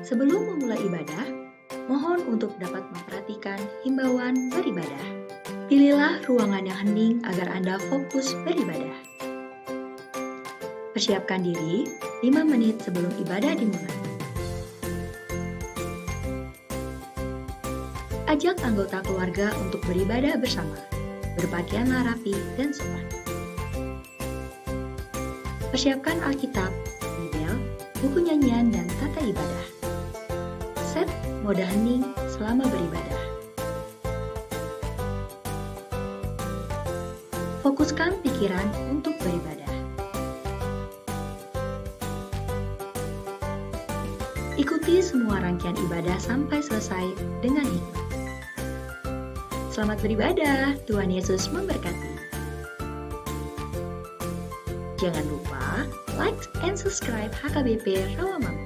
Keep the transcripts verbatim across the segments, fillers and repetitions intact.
Sebelum memulai ibadah, mohon untuk dapat memperhatikan himbauan beribadah. Pilihlah ruangan yang hening agar Anda fokus beribadah. Persiapkan diri lima menit sebelum ibadah dimulai. Ajak anggota keluarga untuk beribadah bersama. Berpakaianlah rapi dan sopan. Persiapkan Alkitab, Bibel, buku nyanyian, dan tata ibadah. Set mode hening selama beribadah. Fokuskan pikiran untuk beribadah. Ikuti semua rangkaian ibadah sampai selesai dengan hikmat. Selamat beribadah, Tuhan Yesus memberkati. Jangan lupa like and subscribe H K B P Rawamangun.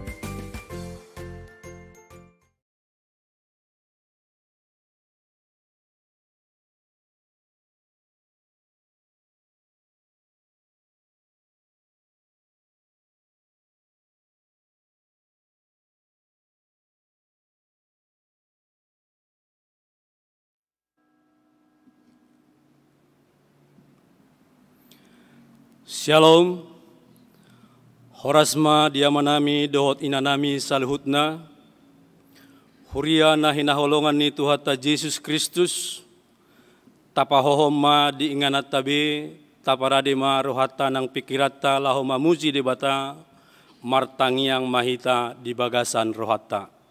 Syalom. Horas ma di amanami dohot inanami saluhutna. Huria na hinaholongan ni Tuhanta Jesus Kristus, tapahohom ma di ingananta be, taparade ma rohanta nang pikiranta laho mamuji Debata, martangiang ma hita di bagasan rohanta.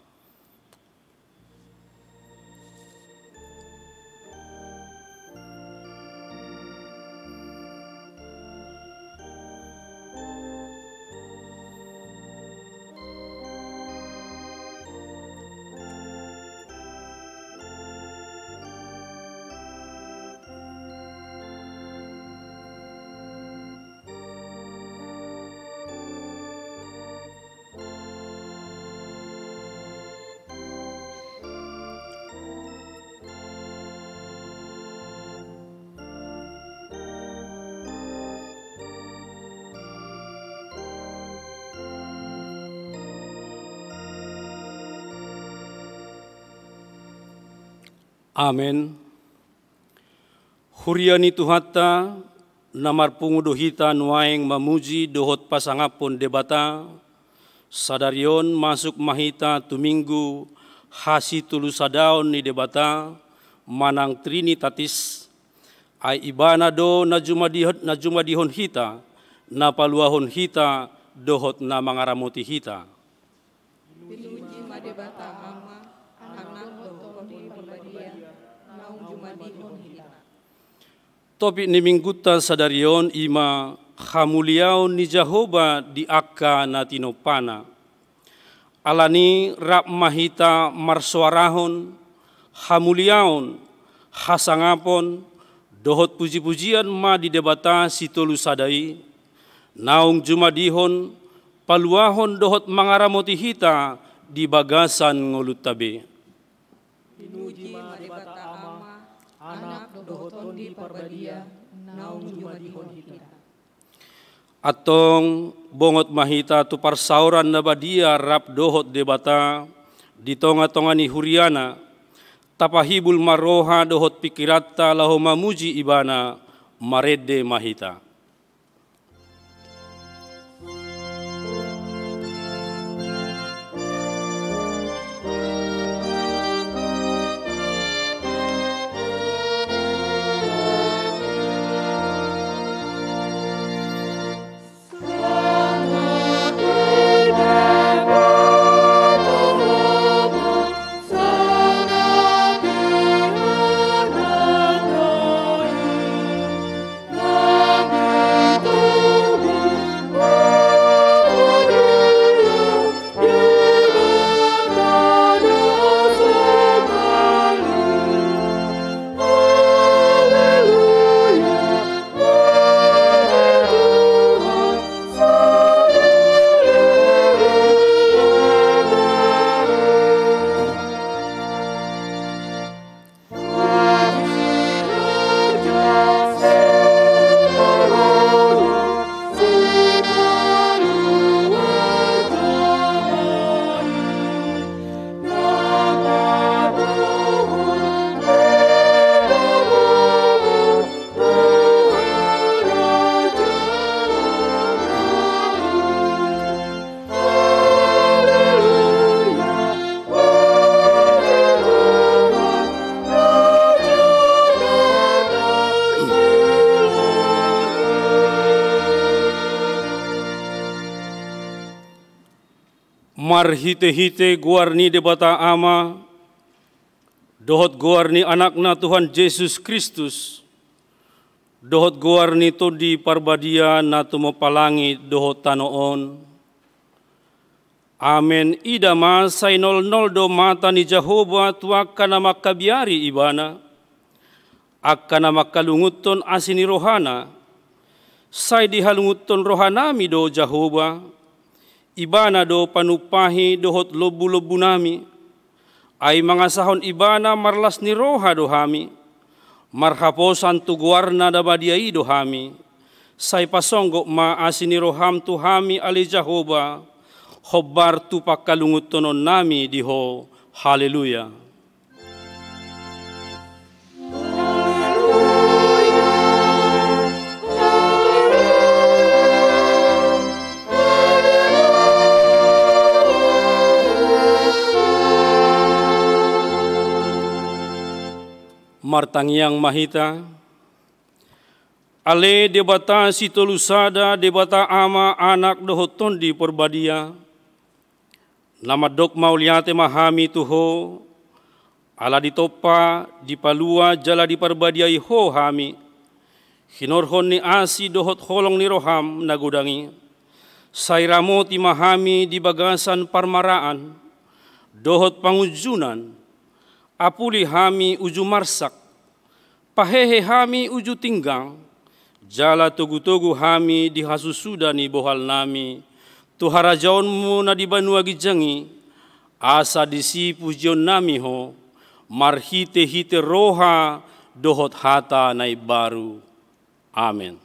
Amen. Huria ni Tuhanta, na marpungu do hita nuaeng mamuji dohot pasangaphon Debata. Sadari on masuk ma hita tu Minggu hasitolusadaon ni Debata manang Trinitatis. Ai Ibana do na jumadihon, na jumadihon hita, na paluahon hita dohot na mangaramoti hita. Pinuji ma Debata Ama, Anak dohot Tondi Parbadia, naung jumadihon hita. Topik ni Minggunta sadari on i ma hamuliaon ni Jahowa di angka na tinompana. Alani rap ma hita marsoarahon hamuliaon, hasangapon, dohot pujipujian ma di Debata sitolusada i, naung jumadihon paluahon dohot mangaramoti hita di bagasan ngolunta be. Pinuji ma Debata Ama, Anak dohot Tondi Parbadia, naung jumadihon hita. Antong bongot ma hita tu parsaoran na badia rap dohot Debata di tongatonga ni huriana, tapahibul ma roha dohot pingkiranta laho mamuji Ibana, marende ma hita. Marhitehite goar ni Debata Ama, dohot goar ni Anakna Tuhan Jesus Kristus, dohot goar ni Tondi Parbadia na tumompa langit dohot tano on. Amen. Ida ma, sai nolnol do mata ni Jahowa tu angka na mangkabiari Ibana, angka na mangkalungunhon asi ni rohana. Sai dihalungunhon rohanami do Jahowa, Ibana do panumpahi dohot lombulombunami. Ai mangasahon Ibana marlas ni roha do hami. Marhaposan tu goarna na badia i do hami. Sai pasonggot ma asi ni roham tu hami ale Jahowa, hombar tu pangkalungunhononnami di Ho. Haleluya. Martangiang ma hita. Ale Debata Sitolusada, Debata Ama, Anak dohot Tondi Parbadia, na mandok mauliate ma hami tu Ho, ala ditompa, dipalua jala diparbadiai Ho hami, hinorhon ni asi dohot holong ni roham na godang i. Sai ramoti ma hami di bagasan parmaraan dohot pangunjunan, apuli hami uju marsak, pahehe hami uju tinggang, jala togutogu hami di hasusuda ni bohalnami tu harajaonmu na di banua ginjang i, asa disi pujionnami Ho, marhitehite roha dohot hata na imbaru. Amen.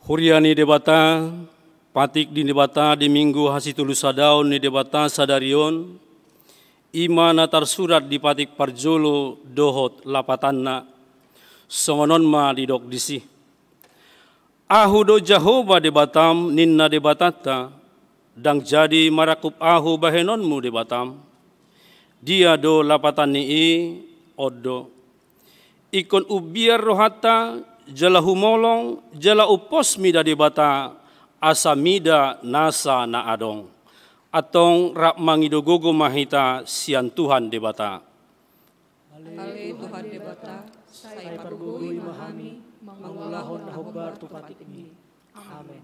Huria ni Debata, patik ni Debata di Minggu hasitulusadaon ni Debata sadari on, i ma na tarsurat di patik parjolo dohot lapatanna, songon on ma didok disi. Ahu do Jahowa Debatam, ninna Debatanta, ndang jadi marangkup ahu bahenonmu Debatam. Dia do lapatan ni i? On do. Ingkon umbiar rohanta, jala humolong, jala umpos mida Debata, asa mida nasa na adong. Antong rap mangido gogo ma hita sian Tuhan Debata. Ale Tuhan Debata, sai pargogoi ma hami mangulahon na hombar tu patikmi. Amen.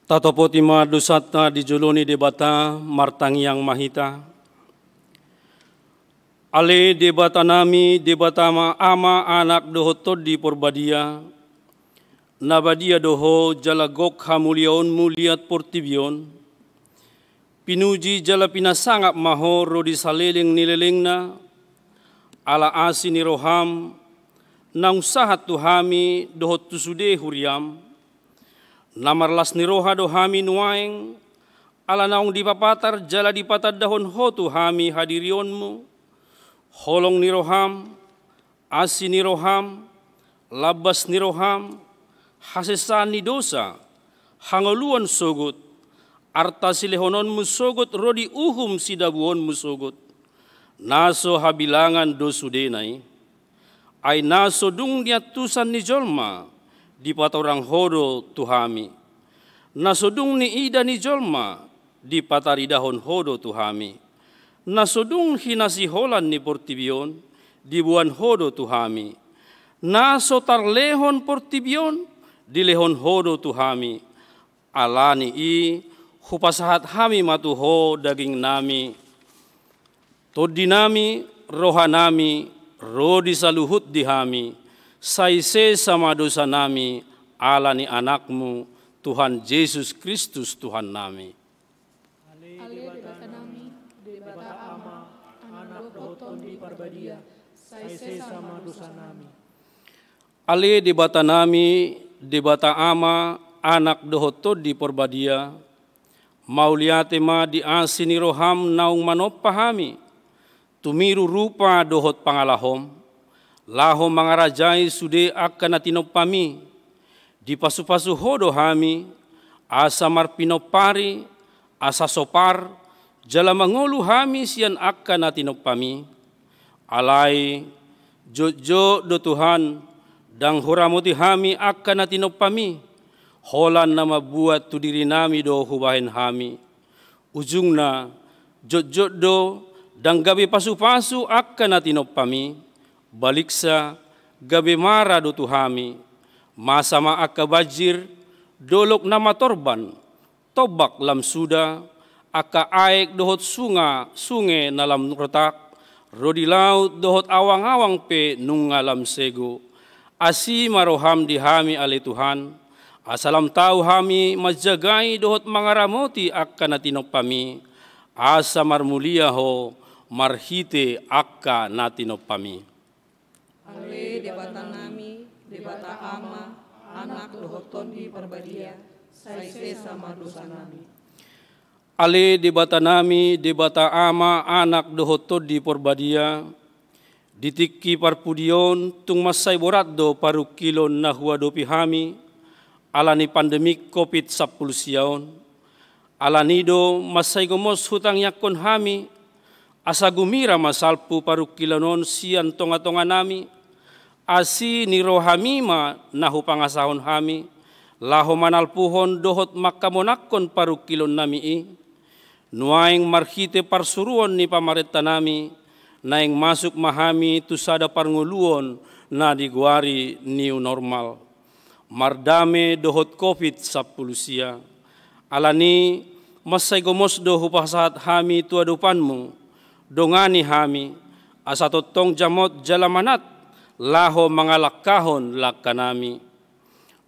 Tatopoti ma dosanta di jolo ni Debata, martangiang ma hita. Ale Debata nami, Debata ma Ama, Anak dohot Tondi Porbadia, na badia do Ho jala gok hamuliaonmu liat portibi on. Pinuji jala pinasangap ma Ho ro di saleleng ni lelengna, ala asi ni roham, naung sahat tu hami dohot tu sude huriam. Na marlas ni roha do hami nuaeng, ala naung dipapatar jala dipatandahon Ho tu hami hadirionmu, holong ni roham, asi ni roham, lambas ni roham, hasesaan ni dosa, hangoluan sogot, arta silehononmu sogot ro di uhum sidabuonmu sogot, na so habilangan do sudena i. Ai na so dung niantusan ni jolma dipatorang Ho do tu hami. Na so dung niida ni jolma dipataridahon Ho do tu hami. Na so dung hinasiholan ni portibi on diboan Ho do tu hami. Na so tarlehon portibi on dilehon Ho do tu hami. Ala ni i hupasahat hami ma tu Ho dagingnami, tondinami, rohanami, ro di saluhut di hami, sai sesa ma dosanami, ala ni Anakmu, Tuhan Jesus Kristus Tuhannami. Ale Debatanami, Debata Ama, Anak dohot Tondi Parbadia, sai sesa ma dosanami. Ale Debatanami, Debata Ama, Anak dohot Tondi Porbadia, mauliate ma di asi ni roham naung manompa hami tumiru rupa dohot pangalahom, laho mangarajai sude angka na tinompami. Dipasupasu Ho do hami, asa marpinompari, asa sopar, jala mangolu hami sian angka na tinompami. Alai jotjot do Tuhan, ndang huramoti hami angka na tinompami, holan na mambuat tu dirinami do hubahen hami. Ujungna, jotjot do, ndang gabe pasupasu angka na tinompami, baliksa, gabe mara do tu hami. Masa ma angka banjir, dolok na matorban, tombak lam suda, angka aek dohot sunga, sunge na lam rotak, ro di laut dohot awangawang pe nunga lam sego. Asi ma roham di hami ale Tuhan, asa lam tau hami manjagai dohot mangaramoti angka na tinompami, asa marmulia Ho marhite angka na tinompami. Ale Debatanami, Debata Ama, Anak dohot Tondi Parbadia, sai sesa ma dosanami. Ale Debatanami, Debata Ama, Anak dohot Tondi Parbadia, di tingki parpudi on tung mansai borat do parungkilon na huadopi hami, ala ni pandemi covid sampulu sia on. Ala ni do mansai gomos hutangiangkon hami, asa gumira ma salpu parungkilon on sian tongatonganami, asi ni rohami ma na hupangasahon hami, laho manalpuhon dohot mangkamonangkon parungkilonnami i. Nuaeng marhite parsuruon ni pamarentanami, naeng masuk ma hami tu sada parngoluon na digoari new normal. Mardame dohot covid sampulu sia. Ala ni mansai gomos do hupasahat hami tu adopanmu, dongani hami, asa tongtong jamot jala manat, laho mangalangkahon langkanami.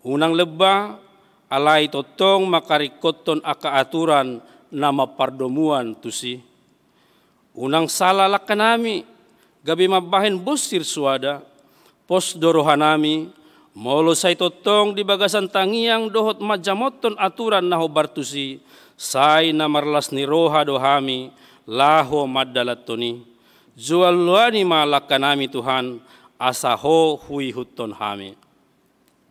Unang lemba, alai tongtong mangkaringkothon angka aturan na mampardomuan tusi. Unang sala langkanami, gabe mambahen bonsir soada, pos do rohanami, molo sai tongtong di bagasan tangiang dohot manjamothon aturan na hombar tusi, sai na marlas ni roha do hami, laho mandalanhon i. Jalo loani ma langkanami Tuhan, asa Ho huihuthon hami.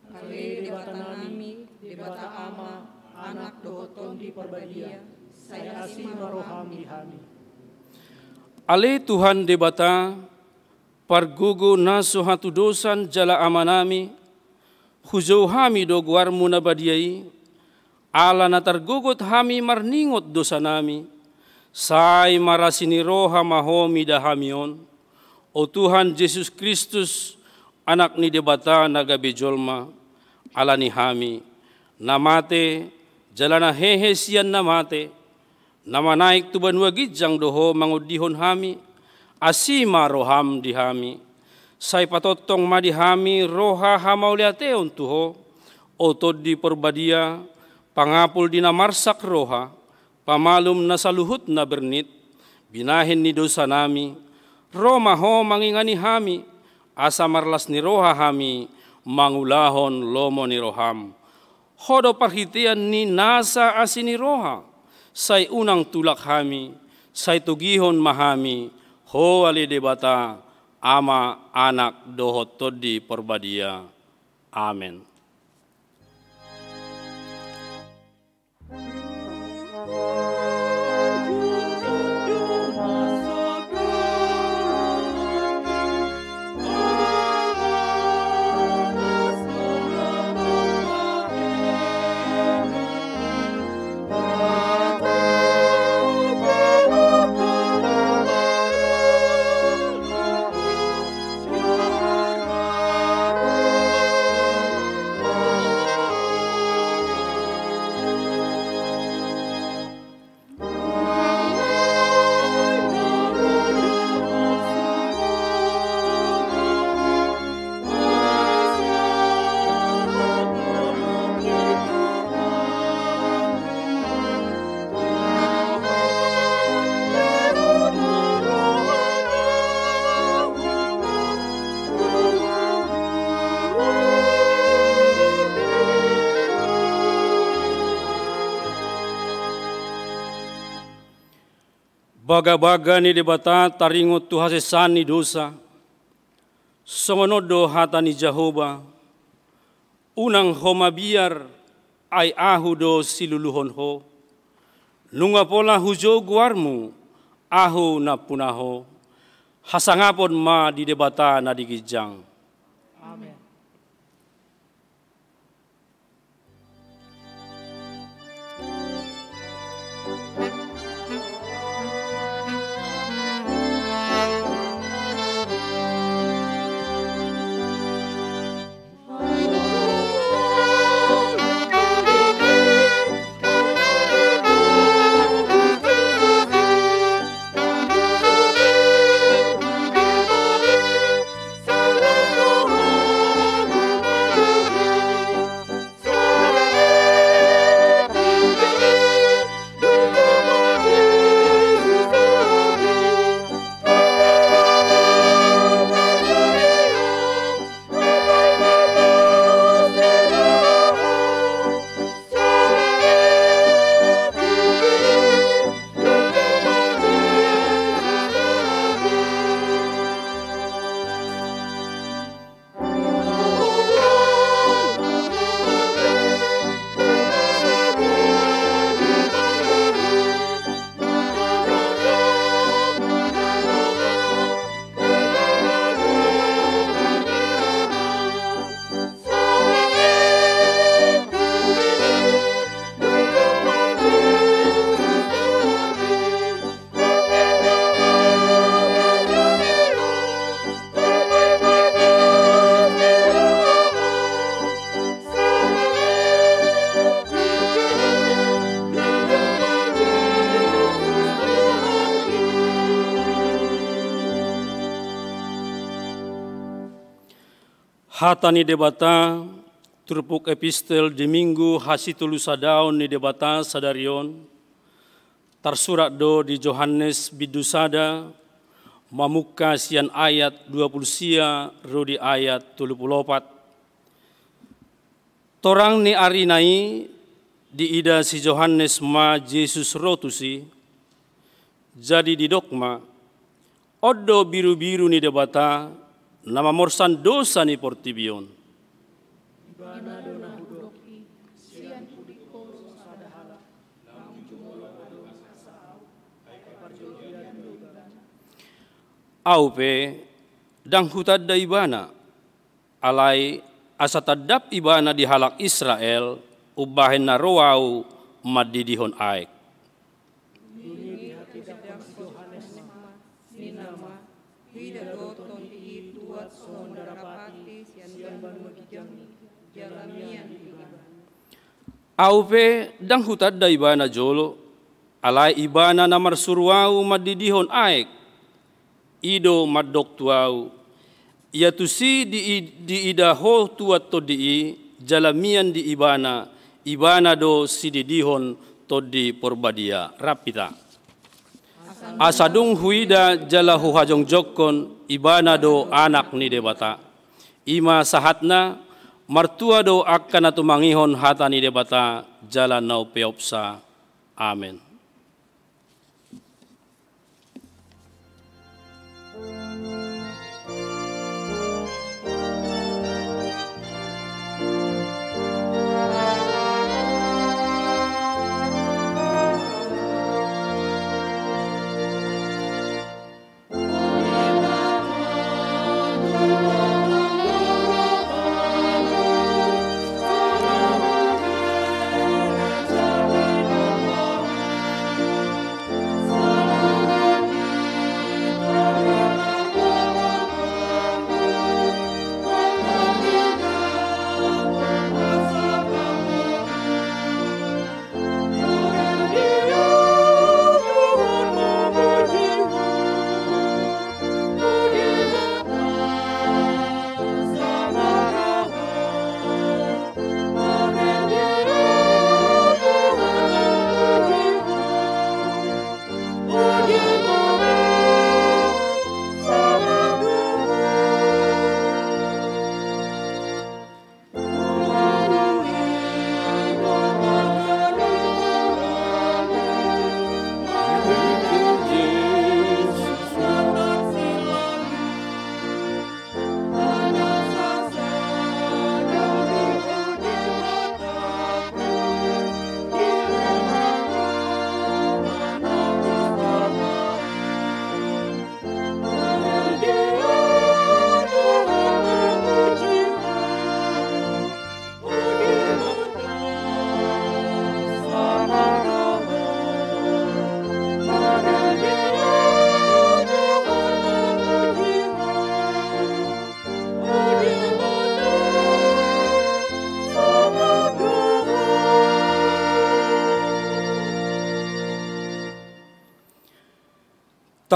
Ale Debatanami, Debata Ama, Anak dohot Tondi Parbadia, sai asi ma roham di hami. Ale Tuhan Debata, pargogo na so hatudosan jala Amanami, hujou hami do goarmu na badia i, ala na targogot hami marningot dosanami, sai marasi ni roha ma Ho mida hami on, O Tuhan Jesus Kristus, Anak ni Debata na gabe jolma, ala ni hami, na mate, jala na hehe sian na mate, na manaek tu banua ginjang do Ho mangondihon hami, asi ma roham di hami. Sai patongtong ma di hami roha hamauliateon tu Ho, O Tondi Parbadia, pangapul di na marsak roha, pamalum na saluhut na bernit, binahen ni dosanami, ro ma Ho mangingani hami, asa marlas ni roha hami mangulahon lomo ni roham. Ho do parhitean ni nasa asi ni roha, sai unang tulak hami, sai togihon ma hami, Ho ale Debata, Ama, Anak dohot Tondi Parbadia. Amen. Bagabaga ni Debata taringot tu hasesaan ni dosa. Songon on do hata ni Jahowa: Unang ho mabiar, ai Ahu do siluluhon ho. Nunga pola hujou goarmu, ahu nampuna ho. Hasangapon ma di Debata na di ginjang. Amen. Hata ni Debata, turpuk epistel di Minggu hasitolusadaon ni Debata sadari on, tarsurat do di Johannes bindu sada, mamungka sian ayat dua pulu sia ro di ayat tolu pulu opat. Torang ni arina i diida si Johannes ma Jesus ro tusi, jadi didok ma, on do birubiru ni Debata, na mamorsan dosa ni portibi on. Ibana do na hudok i, sian hudingkon so sada halak, laho jumolo adong asa ahu, ai parjolo ian do ibana. Ahu pe, ndang hutanda ibana, alai asa tandap ibana di halak Israel, umbahen na ro ahu mandidihon aek. Dung i didok Johannes ma, ninna ma, huida do Tondi i tuat songon darapati sian banua ginjang i, jala mian di ibana. Ahu pe ndang hutanda ibana jolo, alai ibana na marsuru ahu mandidihon aek. I do mandok tu ahu, ia tusi di, diida ho tuat Tondi i, jala mian di ibana, ibana do sididihon Tondi Porbadia. Rap hita. Asa dung huida jala huhajongjongkon, ibana do Anak ni Debata. I ma sahatna, martua do angka na tumangihon hata ni Debata, jala na umpeopsa. Amen.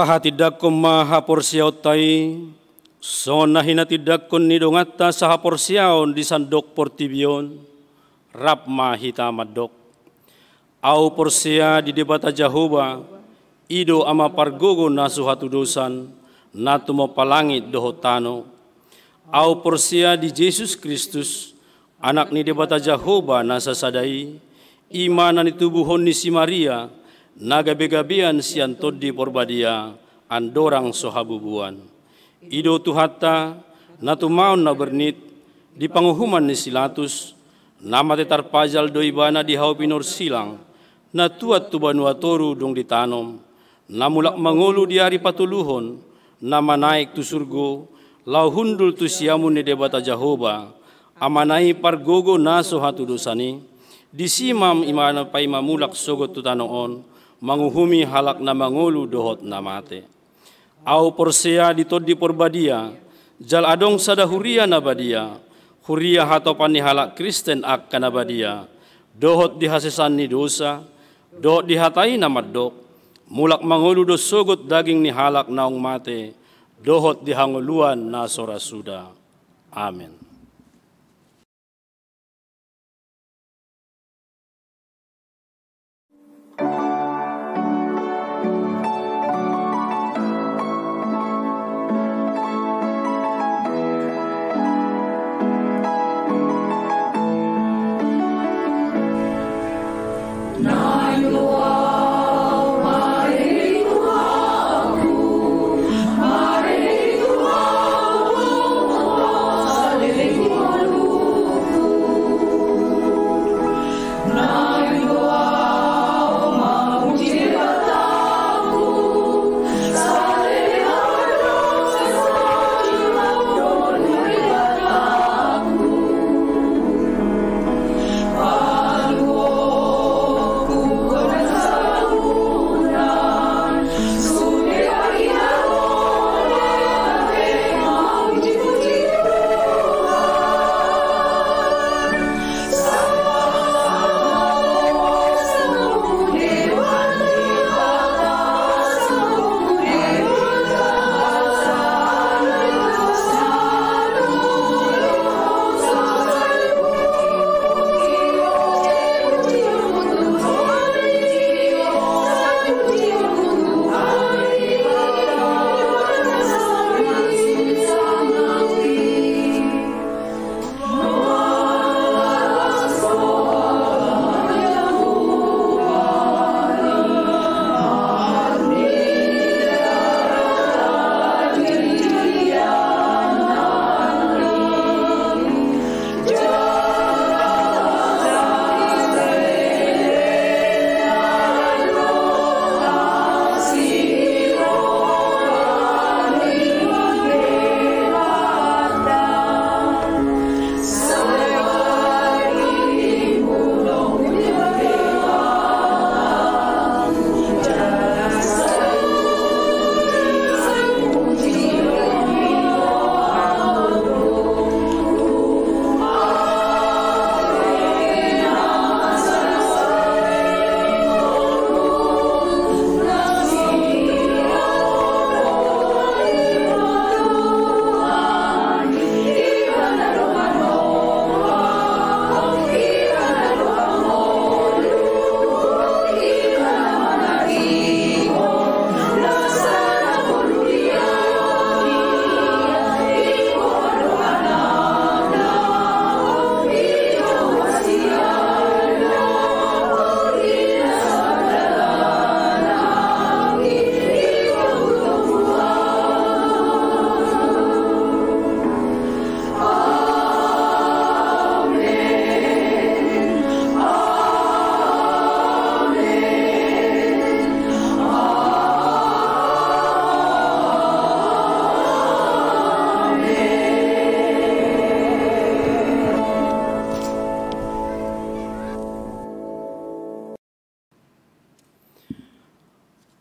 Pahatindangkon ma haporseaonta i, songon na hinatindangkon ni donganta sahaporseaon di sandok portibi on, rap ma hita mandok: Ahu porsea di Debata Jahowa, i do Ama pargogo na so hatudosan, na tumompa langit dohot tano. Ahu porsea di Jesus Kristus, Anak ni Debata Jahowa na sasada i, i ma na nitubuhon ni si Maria, na gabegabean sian Tondi Porbadia, andorang so habubuan. I do Tuhanta, na tumaon na bernit, di panguhuman ni si Latus, na mate tarpajal do ibana di hau pinorsilang, na tuat tu banua toru dung ditanom, na mulak mangolu di ari patoluhon, na manaek tu surgo, laho hundul tu siamun ni Debata Jahowa, Amana i pargogo na so hatudosan i, disi ma ibana paima mulak sogot tu tano on, manguhumi halak na mangolu dohot na mate. Ahu porsea di Tondi Porbadia, jala adong sada huria na badia, huria hatopan ni halak Kristen angka na badia, dohot di hasesaan ni dosa, dohot di hata i na mandok: Mulak mangolu do sogot daging ni halak naung mate, dohot di hangoluan na so ra suda. Amen.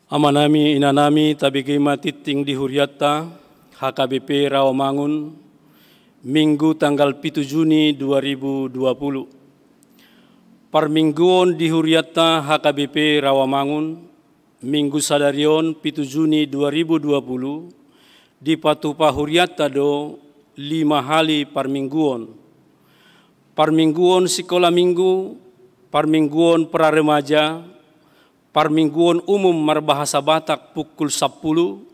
Amanami, inanami, tabege ma tingting di hurianta, H K B P Rawamangun, Minggu tanggal pitu Juni dua ribu dua puluh. Parmingguon di hurianta H K B P Rawamangun, Minggu sadari on, pitu Juni dua ribu dua puluh, dipatupa hurianta do lima hali parmingguon. Parmingguon sikola minggu, parmingguon pra remaja, parmingguon umum marbahasa Batak pukul sampulu,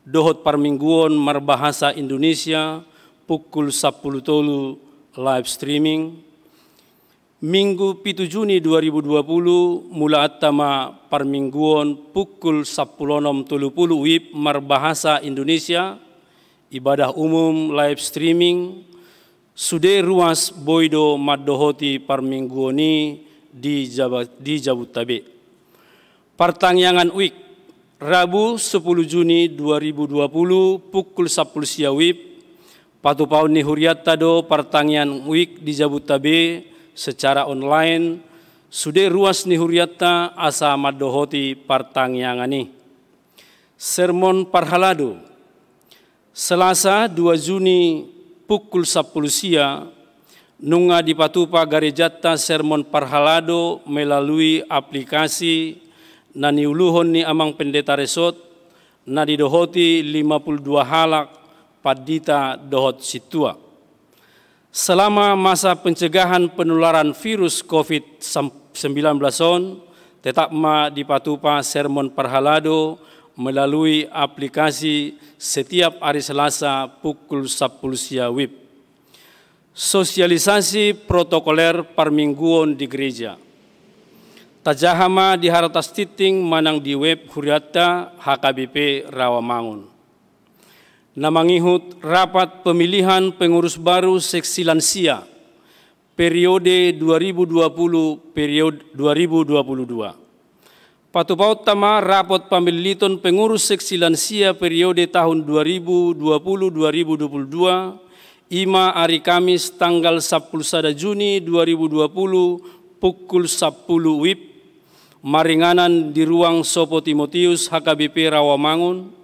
dohot parmingguon marbahasa Indonesia pukul sampulu tolu live streaming. Minggu pitu Juni dua ribu dua puluh, mulaanta ma parmingguon pukul sampulu onom tolu pulu WIB marbahasa Indonesia, ibadah umum live streaming, sude ruas boi do mandohoti parmingguon i di Jaba-, di Jabodetabek. Partangiangan WIB, Rabu sepuluh Juni dua ribu dua puluh pukul sampulu sia WIB, patupaon ni hurianta do partangiangan WIB di Jabodetabek secara online, sude ruas ni hurianta asa mandohoti partangiangan i. Sermon parhalado, Selasa dua Juni pukul sampulu sia, nunga dipatupa garejanta sermon parhalado melalui aplikasi na niuluhon ni Amang Pendeta Resort, na didohoti lima puluh dua halak pandita dohot sintua. Selama masa pencegahan penularan virus covid sembilan belas on, tetap ma dipatupa sermon parhalado melalui aplikasi setiap hari Selasa pukul sampulu sia WIB. Sosialisasi protokoler parmingguon di gereja. Tajaha ma di Harta Stinting manang di web hurianta H K B P Rawamangun. Na mangihut rapat pemilihan pengurus baru seksi lansia periode dua ribu dua puluh periode dua ribu dua puluh dua. Patupaonta ma rapot pamiliton pengurus seksi lansia periode tahun dua ribu dua puluh dua ribu dua puluh dua, i ma ari Kamis tanggal sampulu sada Juni dua ribu dua puluh pukul sampulu WIB, maringanan di ruang Sopo Timotius H K B P Rawamangun,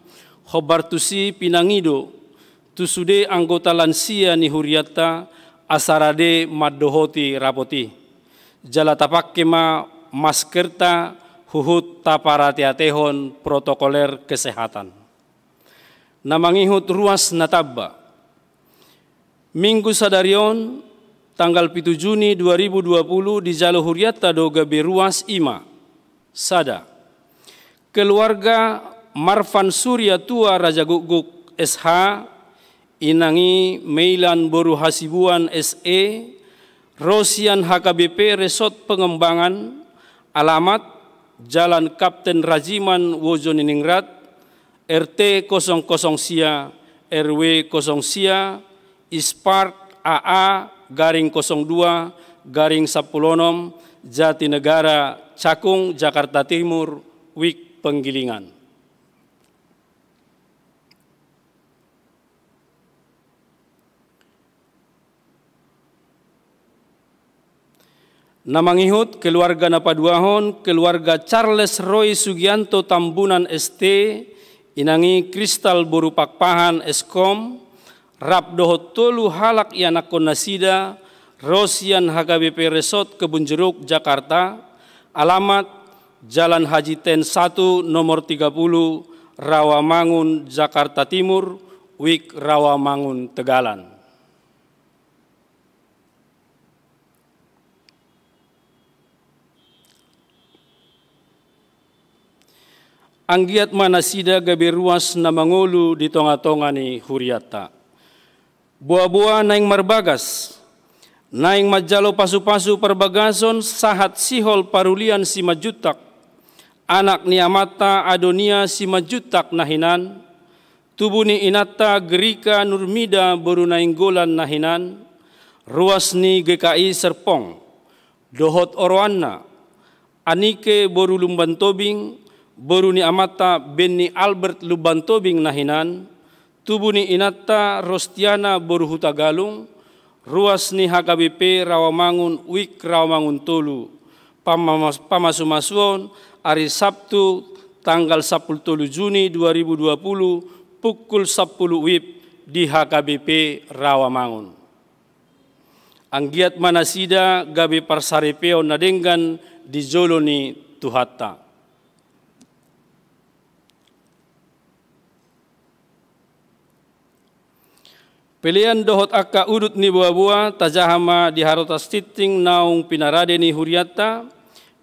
hombar tusi pinangido tu sude anggota lansia ni hurianta asa rade mandohoti rapot i. Jala tapangke ma maskerta huhut taparateatehon protokoler kesehatan. Na mangihut ruas na tamba. Minggu sadari on, tanggal pitu Juni dua ribu dua puluh, dijalo hurianta do gabe ruas, i ma: sada, keluarga Marvan Surya Tua Rajagukguk S H, inang i Meilan boru Hasibuan S E, ro sian H K B P Resort Pengembangan, alamat Jalan Kapten Rajiman Wojoningrat, R T kosong kosong sia, R W kosong sia, Ispark A A garing kosong dua garing sampulu onom, Jatinegara, Cakung, Jakarta Timur, WIB Penggilingan. Na mangihut keluarga na paduahon, keluarga Charles Roy Sugianto Tambunan S T, inang i Kristal boru Pakpahan S Kom, rap dohot tolu halak ianakkon nasida, ro sian H K B P Resort Kebun Jeruk, Jakarta, alamat Jalan Haji Ten satu nomor tiga puluh, Rawamangun, Jakarta Timur, WIB Rawamangun, Tegalan. Anggiat ma nasida gabe ruas na mangolu di tongatonga ni hurianta. Boaboa naeng marbagas, naeng manjalo pasupasu parbagason sahat sihol parulian Simanjuntak, anak ni amanta Adonia Simanjuntak na hinan, tubu ni inanta Gerika Nurmida boru Nainggolan na hinan, ruas ni G K I Serpong, dohot oroanna, Anike boru Lumbantobing, boru ni amanta Benny Albert Lumbantobing na hinan, tubu ni inanta Rostiana boru Hutagalung, ruas ni H K B P Rawamangun, WIB Rawamangun Tolu. Pamamas-, pamasumasuon ari Sabtu tanggal sampulu tolu Juni dua ribu dua puluh pukul sampulu WIB di H K B P Rawamangun. Anggiat ma nasida gabe parsaripeon na denggan di jolo ni Tuhanta. Pelean dohot angka udut ni boaboa tajaha ma di harotas tingting naung pinarade ni hurianta,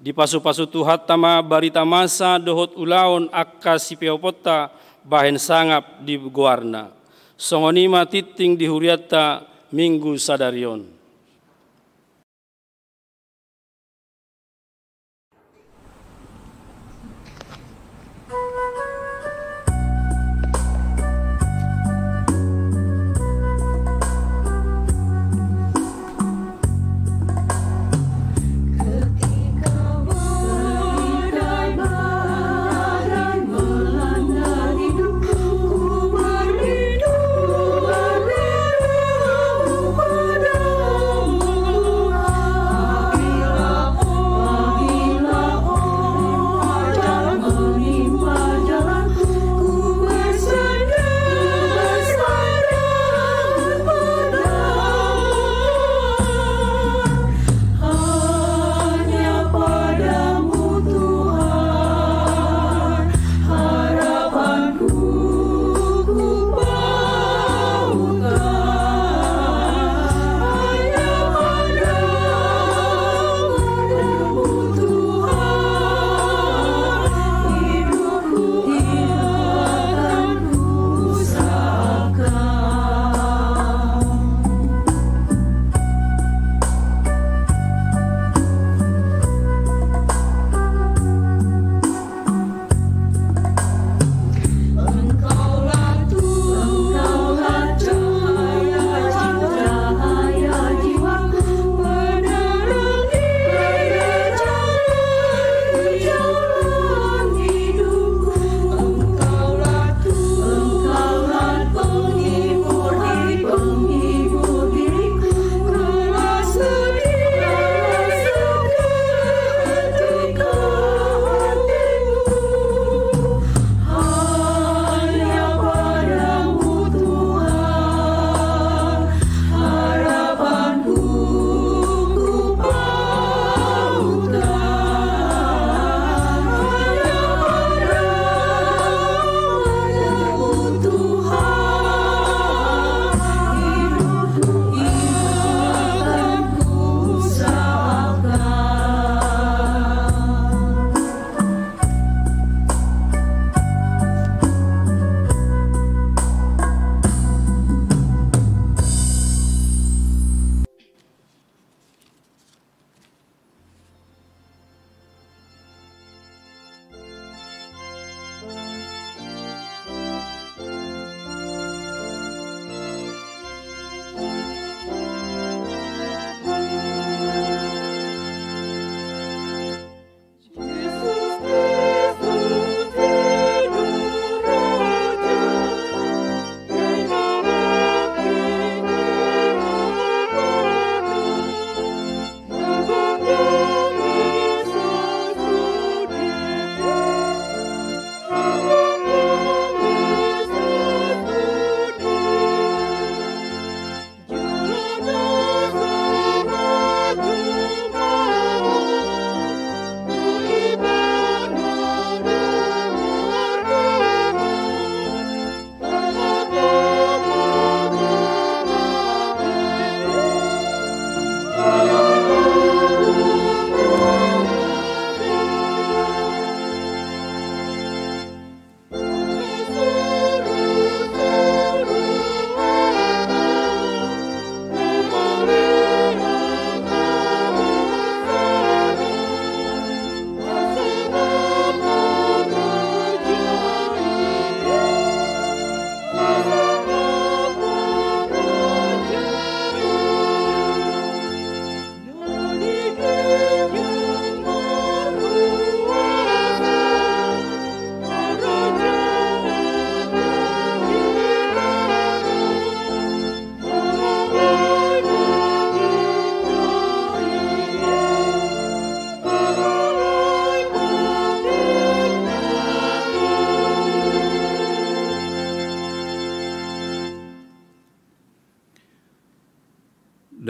dipasupasu Tuhanta ma barita masa dohot ulaon angka sipeoponta bahen sangap di goarna. Songon i ma tingting di hurianta Minggu sadari on.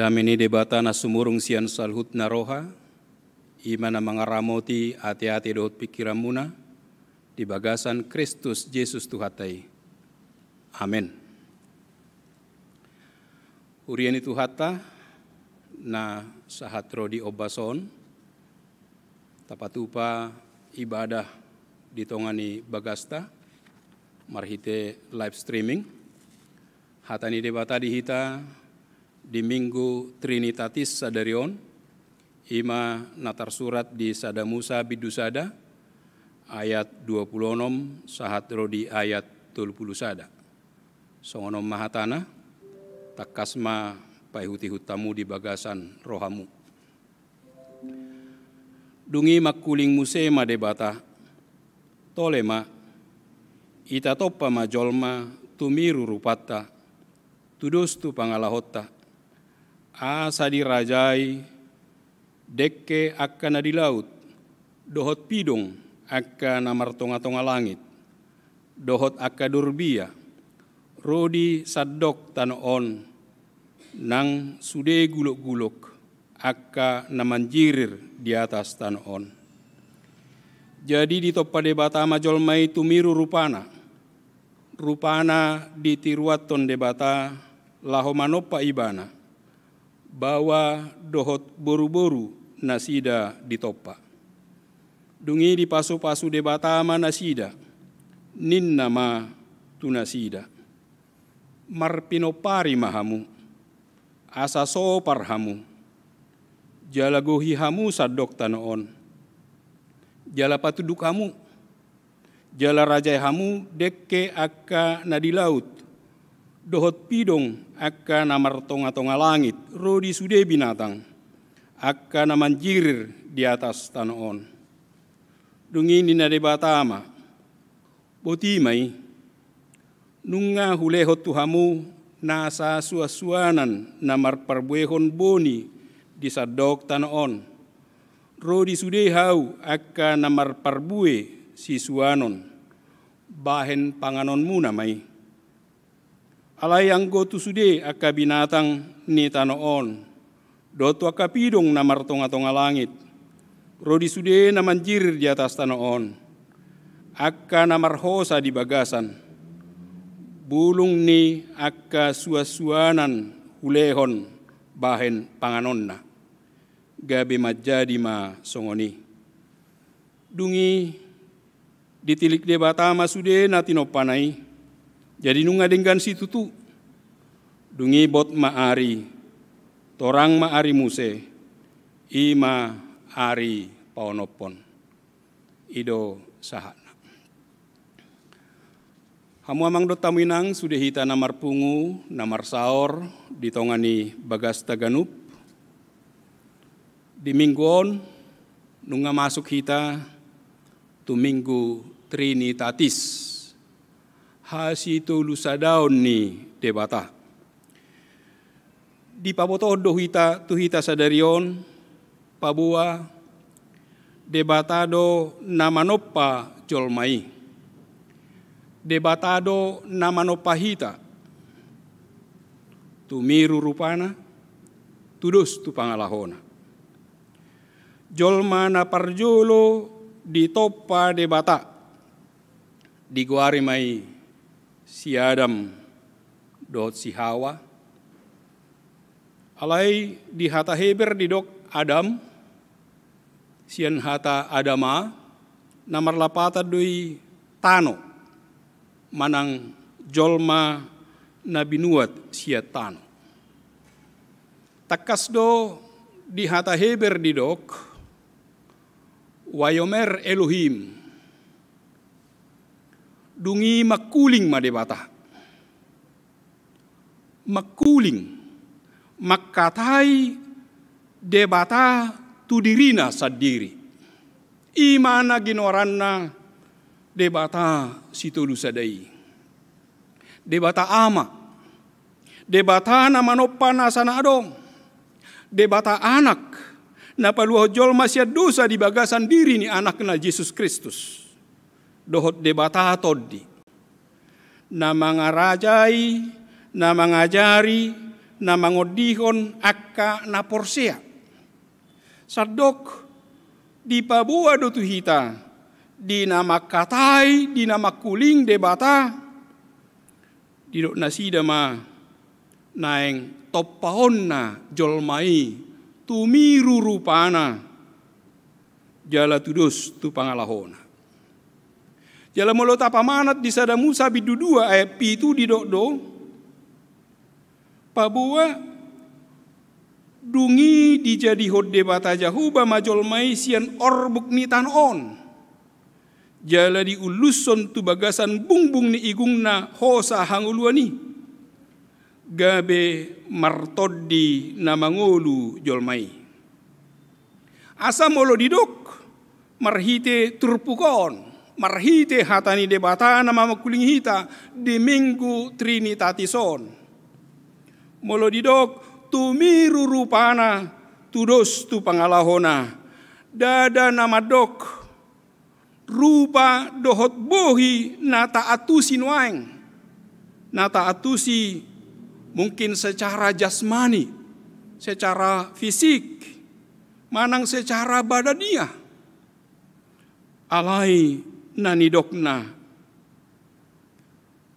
Dame ni Debata na sumurung sian saluhutna roha, i ma na mangaramoti ateate dohot pingkiranmuna di bagasan Kristus Jesus Tuhanta i. Amen. Huria ni Tuhanta na sahat ro di ombas on, tapatupa ibadah di tonga ni bagasta marhite live streaming. Hata ni Debata di hita di Minggu Trinitatis sadari on, i ma na tarsurat di Sada Musa bindu sada ayat dua pulu onom sahat ro di ayat tolu pulu sada. Songon on ma hatana, tangkas ma paihutihut hamu di bagasan rohamu. Dung i mangkuling muse ma Debata, tole ma, itatompa ma jolma tumiru rupanta, tudos tu pangalahonta, asa dirajai dengke angka na di laut, dohot pidong angka na martongatonga langit, dohot angka dorbia, ro di sandok tano on, nang sude gulokgulok angka na manjirir di atas tano on. Jadi ditompa Debata ma jolma i tumiru rupana, rupana ditiruanhon Debata laho manompa ibana, baoa dohot boruboru nasida ditompa. Dung i dipasupasu Debata ma nasida, ninna ma tu nasida: Marpinompari ma hamu, asa sopar hamu, jala gohi hamu sandok tano on, jala patunduk hamu, jala rajai hamu dengke angka na di laut, dohot pidong angka na martongatonga langit, ro di sude binatang angka na manjirir di atas tano on. Dung i ninna Debata ma: Boti ma i, nunga hulehon tu hamu nasa suansuanan na marparbuehon boni di sandok tano on, ro di sude hau angka na marparbue sisuanon, bahen panganonmuna ma i. Alai anggo tu sude angka binatang ni tano on, dohot tu angka pidong na martongatonga langit, ro di sude na manjirir di atas tano on, angka na marhosa di bagasan, bulung ni angka suansuanan hulehon bahen panganonna. Gabe manjadi ma songon i. Dung i ditilik Debata ma sude na tinompana i, jadi nunga denggan situtu. Dung i bot ma ari, torang ma ari muse, i ma ari paonomhon. I do sahatna. Hamu amang dohot hamu inang, sude hita na marpungu, na marsaor di tonga ni bagasta ganup. Di minggu on, nunga masuk hita tu Minggu Trinitatis, hasitolusadaon ni Debata. Dipabotohon do hita, tu hita sadari on, paboa Debata do na manompa jolma i. Debata do na manompa hita. Tumiru rupana, tudos tu pangalahona. Jolma na parjolo ditompa Debata, digoari ma i si Adam dohot si Hawa. Alai di hata Heber didok Adam, sian hata Adama, na marlapatan do i tano, manang jolma na binuat sian tano. Tangkas do di hata Heber didok, Vayomer Elohim. Dung i mangkuling ma Debata. Mangkuling, mangkatai Debata tu dirina sandiri. I ma na ginoaranna Debata sitolusada i. Debata Ama, Debata na manompa nasa na adong, Debata Anak, na paluahon jolma sian dosa di bagasan diri ni Anakna Jesus Kristus, dohot Debata Tondi, na mangarajai, na mangajari, na mangondihon angka na porsea. Sandok dipaboa do tu hita, di na mangkatai, di na mangkuling Debata, didok nasida ma, Naeng tompaonna jolma i tumiru rupana jala tudos tu pangalahona. Jala molo tapamanat di Sada Musa bindu dua ayat pitu didok do, paboa dung i dijadihon Debata Jahowa ma jolma i sian orbuk ni tano on, jala diullushon tu bagasan bungbung ni igungna hosa hangoluan i, gabe martondi na mangolu jolma i. Asa molo didok marhite turpuk on, marhite hata ni Debata na mamangkulingi hita di Minggu Trinitatis on, molo didok tumiru rupana tudos tu pangalahona, ndada na mandok rupa dohot bohi na taantusi nuaeng, na taantusi mungkin secara jasmani, secara fisik, manang secara badaniah. Alai na nidokna,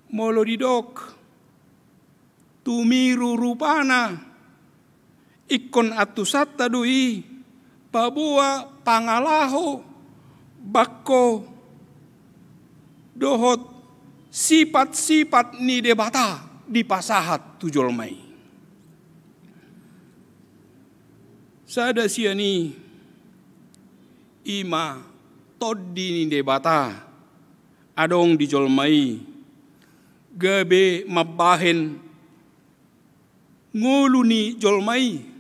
molo didok tumiru rupana, ingkon antusanta do i paboa pangalaho, bangko dohot sipat-sipat ni Debata dipasahat tu jolma i. Sada sian i, i ma tondi ni Debata adong di jolma i, gabe mambahen ngolu ni jolma i.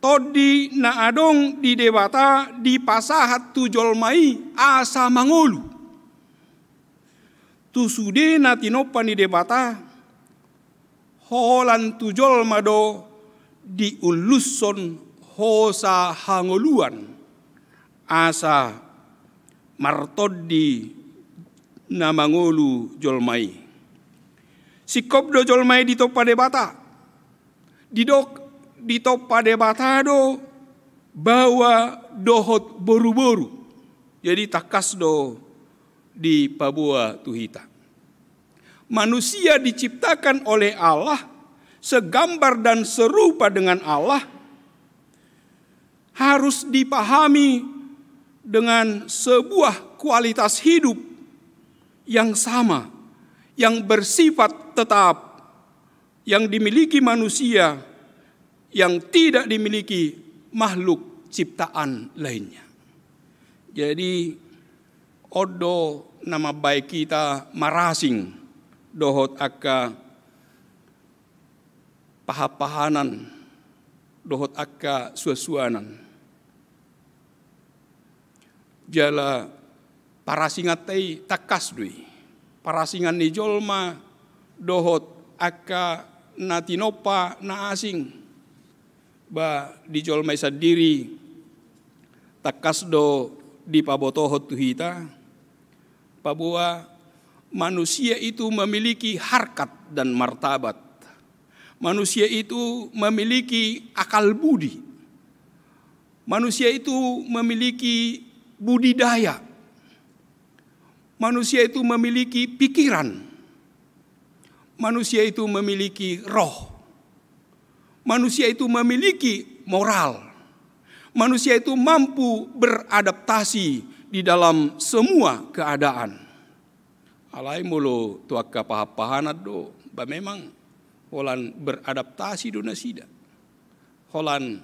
Tondi na adong di Debata dipasahat tu jolma i asa mangolu. Tu sude na tinompa ni Debata, holan tu jolma do diullushon hosa hangoluan, asa martondi na mangolu jolma i. Singkop do jolma i ditompa Debata. Didok ditompa Debata do baoa dohot boruboru. Jadi tangkas do dipaboa tu hita. Manusia diciptakan oleh Allah segambar dan serupa dengan Allah, harus dipahami dengan sebuah kualitas hidup yang sama, yang bersifat tetap, yang dimiliki manusia, yang tidak dimiliki makhluk ciptaan lainnya. Jadi, on do na mambahen hita marasing dohot angka pahanpahanan dohot angka suansuanan. Jala parasinganta i tangkas do i. Parasingan ni jolma dohot angka na tinompa na asing. Ba di jolma i sandiri tangkas do dipabotohon tu hita, paboa manusia itu memiliki harkat dan martabat. Manusia itu memiliki akal budi. Manusia itu memiliki budidaya. Manusia itu memiliki pikiran. Manusia itu memiliki roh. Manusia itu memiliki moral. Manusia itu mampu beradaptasi di dalam semua keadaan. Alai molo tu angka pahanpahanan do, ba memang holan beradaptasi do nasida. Holan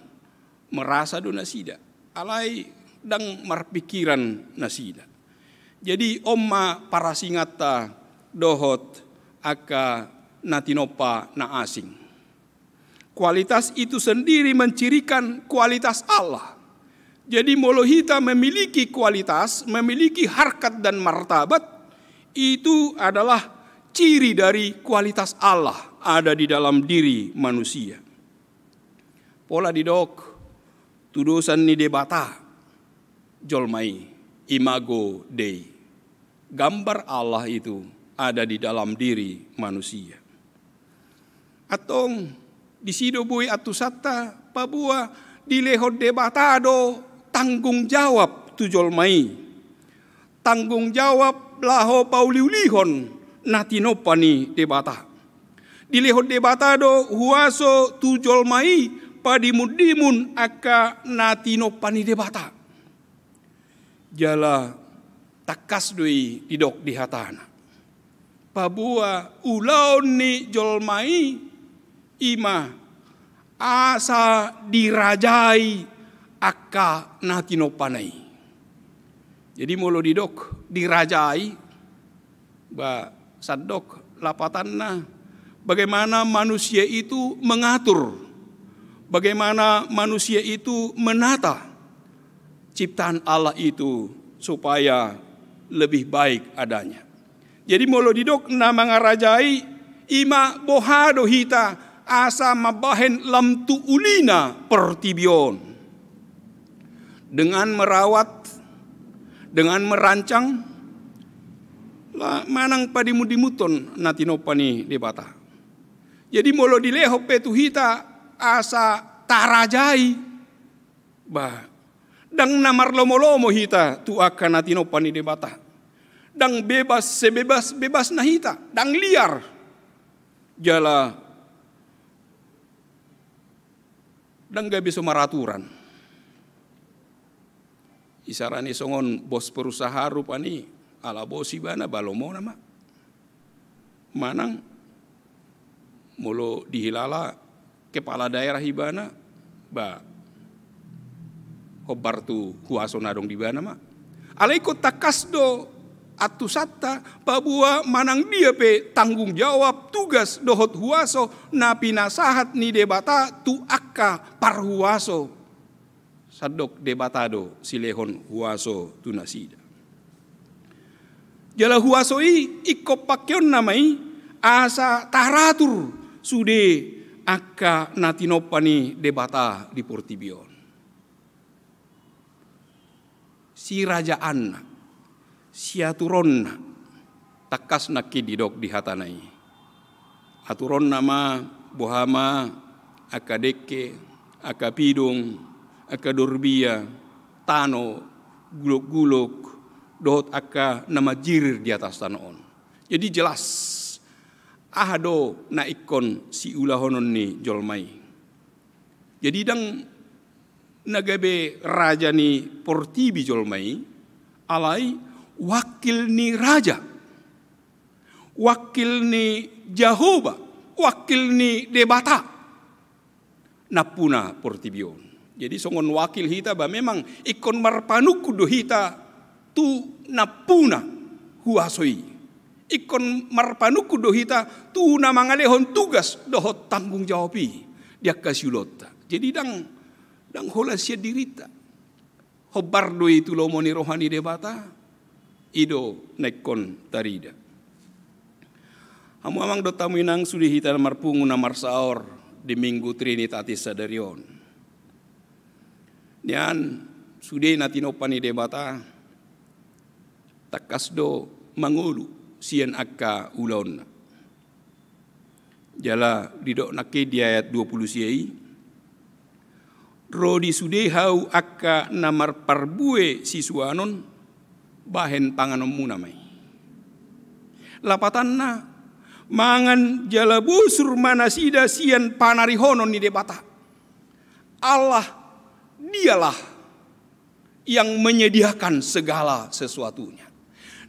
merasa do nasida. Alai ndang marpikiran nasida. Jadi on ma parasinganta dohot angka na tinompa na asing. Kualitas itu sendiri mencirikan kualitas Allah. Jadi molo hita memiliki kualitas, memiliki harkat dan martabat, itu adalah ciri dari kualitas Allah ada di dalam diri manusia. Pola didok tudosan ni Debata jolma i, imago Dei. Gambar Allah itu ada di dalam diri manusia. Antong disi do boi antusanta, paboa dilehon Debata do tanggung jawab tu jolma i. Tanggung jawab laho pauliulihon na tinompa ni Debata. Dilehon Debata do huaso tu jolma i padimundimun angka na tinompa ni Debata. Jala tangkas do i didok di hatana. Paboa ulaon ni jolma i, i ma asa dirajai angka na tinompana i. Jadi molo didok dirajai, ba sandok lapatanna, bagaimana manusia itu mengatur, bagaimana manusia itu menata ciptaan Allah itu supaya lebih baik adanya. Jadi molo didok na mangarajai, i ma boha do hita asa mambahen lam tu ulina portibi on. Dengan merawat, dengan merancang, la manang padimundimunhon na tinompa ni Debata. Jadi molo dilehon pe tu hita asa tarajai, ba, ndang na marlomolomo hita tu angka na tinompa ni Debata. Ndang bebas sebebas-bebasna hita, ndang liar. Jala ndang gabe so maraturan. Isarana songon bos perusahaan rupani, ala bos ibana ba lomona ma. Manang molo dihilala kepala daerah ibana, ba hombar tu huaso na adong di ibana ma. Alai ingkon tangkas do antusanta, paboa manang dia pe tanggung jawab, tugas dohot huaso na pinasahat ni Debata tu angka parhuaso, sandok Debata do silehon huaso tu nasida. Jala huaso i ingkon pangkeonna ma i asa taratur sude angka na tinompa ni Debata di portibi on. Sirajaanna, siaturonna, tangkas nangkin didok di hatana i. Aturonna ma, boha ma angka dengke, angka pidong, angka dorbia, tano, gulokgulok, dohot angka na manjirir di atas tano on. Jadi jelas, aha do na ingkon siulahonon ni jolma i. Jadi ndang na gabe raja ni portibi jolma i, alai wakil ni raja, wakil ni Jahowa, wakil ni Debata nampuna portibi on. Jadi songon wakil hita, ba memang ingkon marpanungkun do hita tu nampuna huaso i. Ingkon marpanungkun do hita tu na mangalehon tugas dohot tanggung jawab i di angka siulaonta. Jadi ndang, ndang holan sian dirinta. Hombar do i tu lomo ni roha ni Debata, i do na ingkon tarida. Hamu amang dohot hamu inang, sude hita na marpungu na marsaor di Minggu Trinitatis sadari on. Nian sude na tinompa ni Debata, tangkas do mangolu sian angka ulaonna. Jala didok nangkin di ayat dua pulu sia i, ro di sude hau angka na marparbue sisuanon, bahen panganonmuna ma i. Lapatanna, mangan jala bosur ma nasida sian panarihonon ni Debata. Allah, Dialah yang menyediakan segala sesuatunya.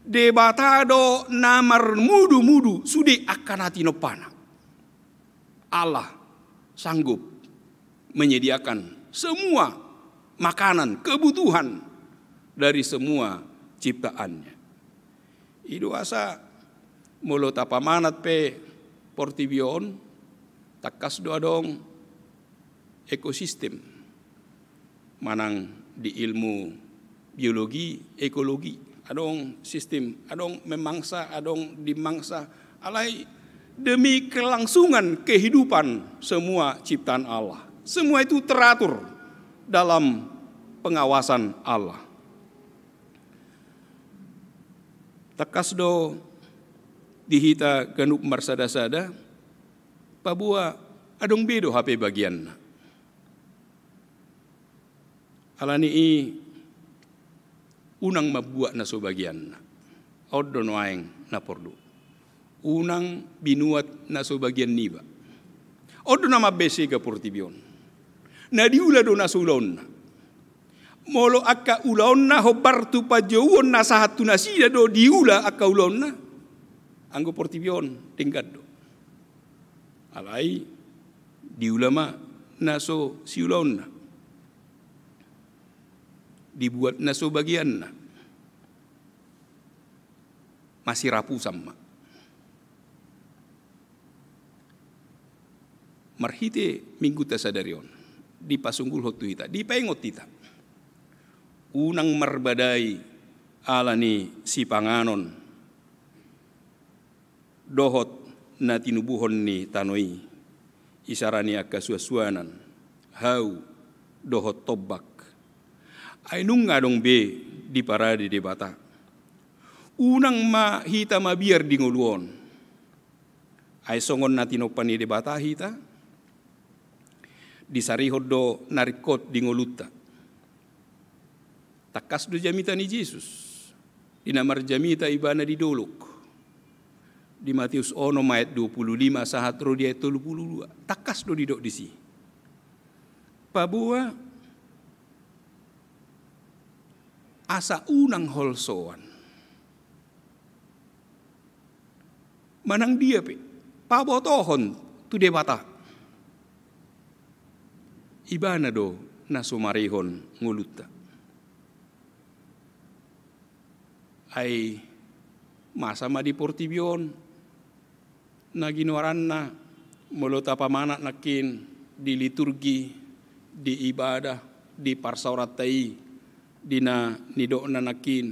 Debata do na marmudumudu sude angka na tinompana. Allah sanggup menyediakan semua makanan, kebutuhan dari semua ciptaannya. I do asa molo tapamanat pe portibi on, tangkas do adong ekosistem. Manang di ilmu biologi, ekologi, adong sistem, adong memangsa, adong dimangsa, alai demi kelangsungan kehidupan semua ciptaan Allah. Semua itu teratur dalam pengawasan Allah. Tangkas do di hita ganup marsadasada, paboa adong be do hape bagianna. Alani i unang mambuat na so bagianna. On do nuaeng na porlu. Unang binuat na so bagian niba. On do na mambaen sega portibi on. Na diula do na so ulaonna. Molo angka ulaonna hombar tu panjouon na sahat tu nasida do diula angka ulaonna, anggo portibi on denggan do. Alai diula ma na so siulaonna. Dibuat na so bagianna. Masirapusan ma. Marhite Mingguta sadari on, dipasunggulhon tu hita, dipaingot hita. Unang marbadai ala ni sipanganon dohot na tinubuhon ni tano i, isara ni angka suansuanan, hau dohot tombak. Ai nunga adong be diparade Debata. Unang ma hita mabiar di ngolu on. Ai songon na tinompa ni Debata hita, disarihon do na ringkot di ngolunta. Tangkas do jamita ni Jesus di na marjamita ibana di dolok. Di Matius onom ayat dua puluh lima sahat ro di ayat tolu puluh dua. Tangkas do didok disi. Paboa asa unang holsoan. Manang dia pe, pabotohon tu Debata. Ibana do na sumarihon ngolunta. Ai masa ma di portibi on, na ginoaranna molo tapamanat nangkin di liturgi, di ibadah, di parsaoranta i, di na nidokna nangkin.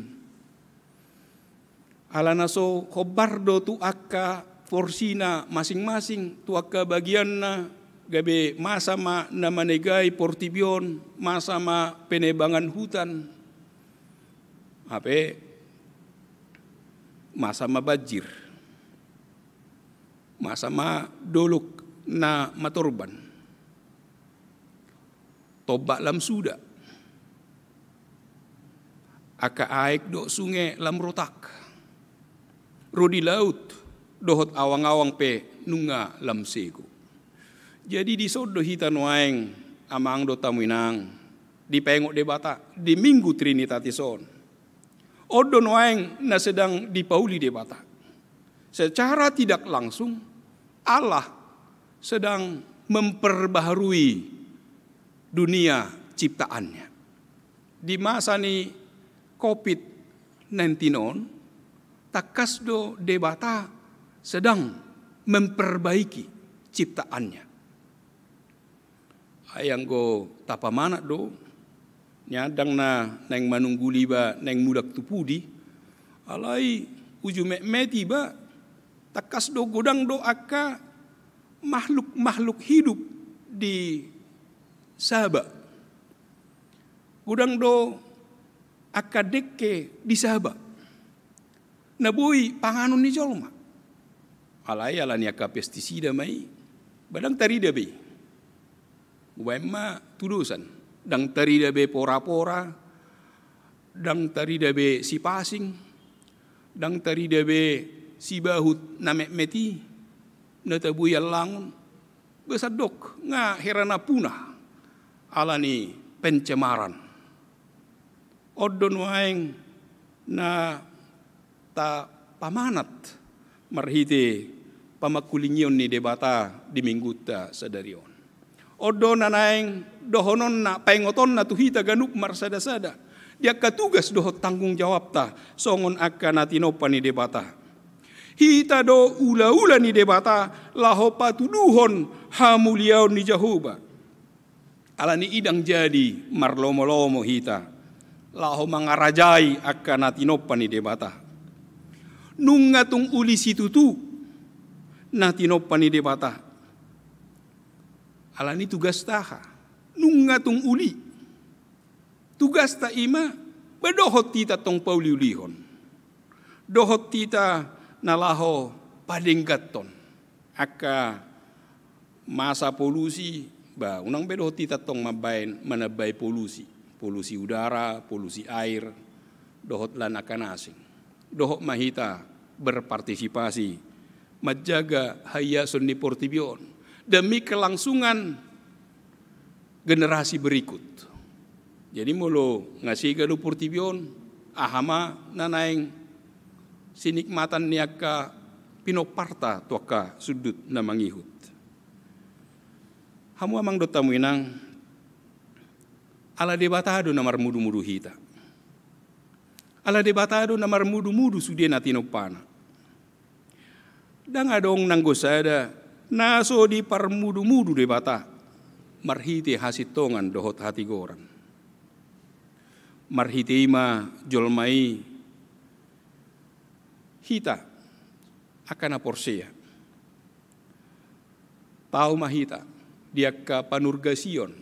Ala na so hombar do tu angka porsina masing-masing, tu angka bagianna, gabe masa ma na manegai portibi on, masa ma penebangan hutan. Hape masa ma banjir. Masa ma dolok na matorban. Tombak lam suda. Angka aek dohot sunge lam rotak. Ro di laut dohot awang-awang pe nunga lam sego. Jadi dison do hita nuaeng amang dohot hamu inang, dipaingot Debata di Minggu Trinitatis on. On do nuaeng na sedang dipauli Debata. Secara tidak langsung, Allah sedang memperbaharui dunia ciptaannya. Di masa ni covid nineteen on, tangkas do Debata sedang memperbaiki ciptaannya. Ai anggo tapamanat do, nian ndang na naeng manungguli iba naeng mulak tu pudi, alai uju metmet iba, tangkas do godang do angka makhluk-makhluk hidup di Saba. Godang do angka dengke di Saba. Na boi panganon ni jolma. Alai ala ni angka pestisida ma i, ba ndang tarida be. Umbaen ma tudosan, ndang tarida be pora-pora, ndang tarida be sipasing, ndang tarida be sibahut na metmet i, na taboi allangon, ba sandok nga hera na punah ala ni pencemaran. On do nuaeng na tapamanat marhite pamangkulingion ni Debata di Minggunta sadari on. On do na naeng dohononna, paingotonna tu hita ganup marsada-sada di angka tugas dohot tanggung jawabta songon angka na tinompa ni Debata. Hita do ula-ula ni Debata laho patuduhon hamuliaon ni Jahowa. Ala ni i ndang jadi marlomo-lomo hita laho mangarajai angka na tinompa ni Debata. Nunga tung uli situtu na tinompa ni Debata. Ala ni tugasta aha? Nunga tung uli. Tugasta i ma, ba dohot hita tong pauliulihon. Dohot hita na laho padengganhon. Angka masa polusi, ba unang be dohot hita tong mambaen manambai polusi. Polusi udara, polusi air, dohot lan angka na asing. Dohot ma hita berpartisipasi manjaga haiason ni portibi on demi kelangsungan generasi berikut. Jadi molo nga sega do portibi on, aha ma na naeng sinikmatan ni angka pinomparta tu angka sundut na mangihut? Hamu amang dohot hamu inang, ala Debata do na marmudumudu hita. Ala Debata do na marmudumudu sude na tinompana. Ndang adong nanggo sada na so diparmudumudu Debata marhite hasintongan dohot hatigoran. Marhite i ma jolma i, hita angka na porsea. Tau ma hita di angka panurgasion,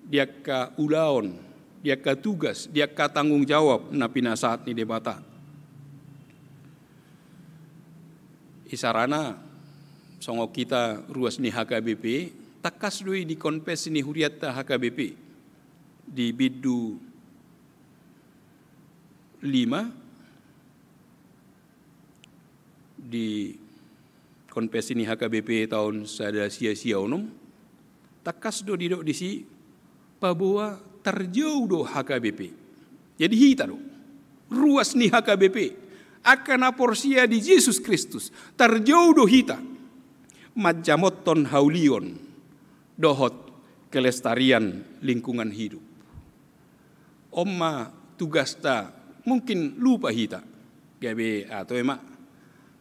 di angka ulaon, di angka tugas, di angka tanggung jawab na pinasahat ni Debata. Isarana, songon hita ruas ni H K B P, tangkas do i di konfes ni hurianta H K B P di bindu lima, di konfes ni H K B P taon sada sia sia onom, tangkas do didok disi, paboa tarjou do H K B P. Jadi hita do ruas ni H K B P, angka na porsea di Jesus Kristus, tarjou do hita manjamothon haulion dohot kelestarian lingkungan hidup. On ma tugasta, mungkin lupa hita. Gabe ato ema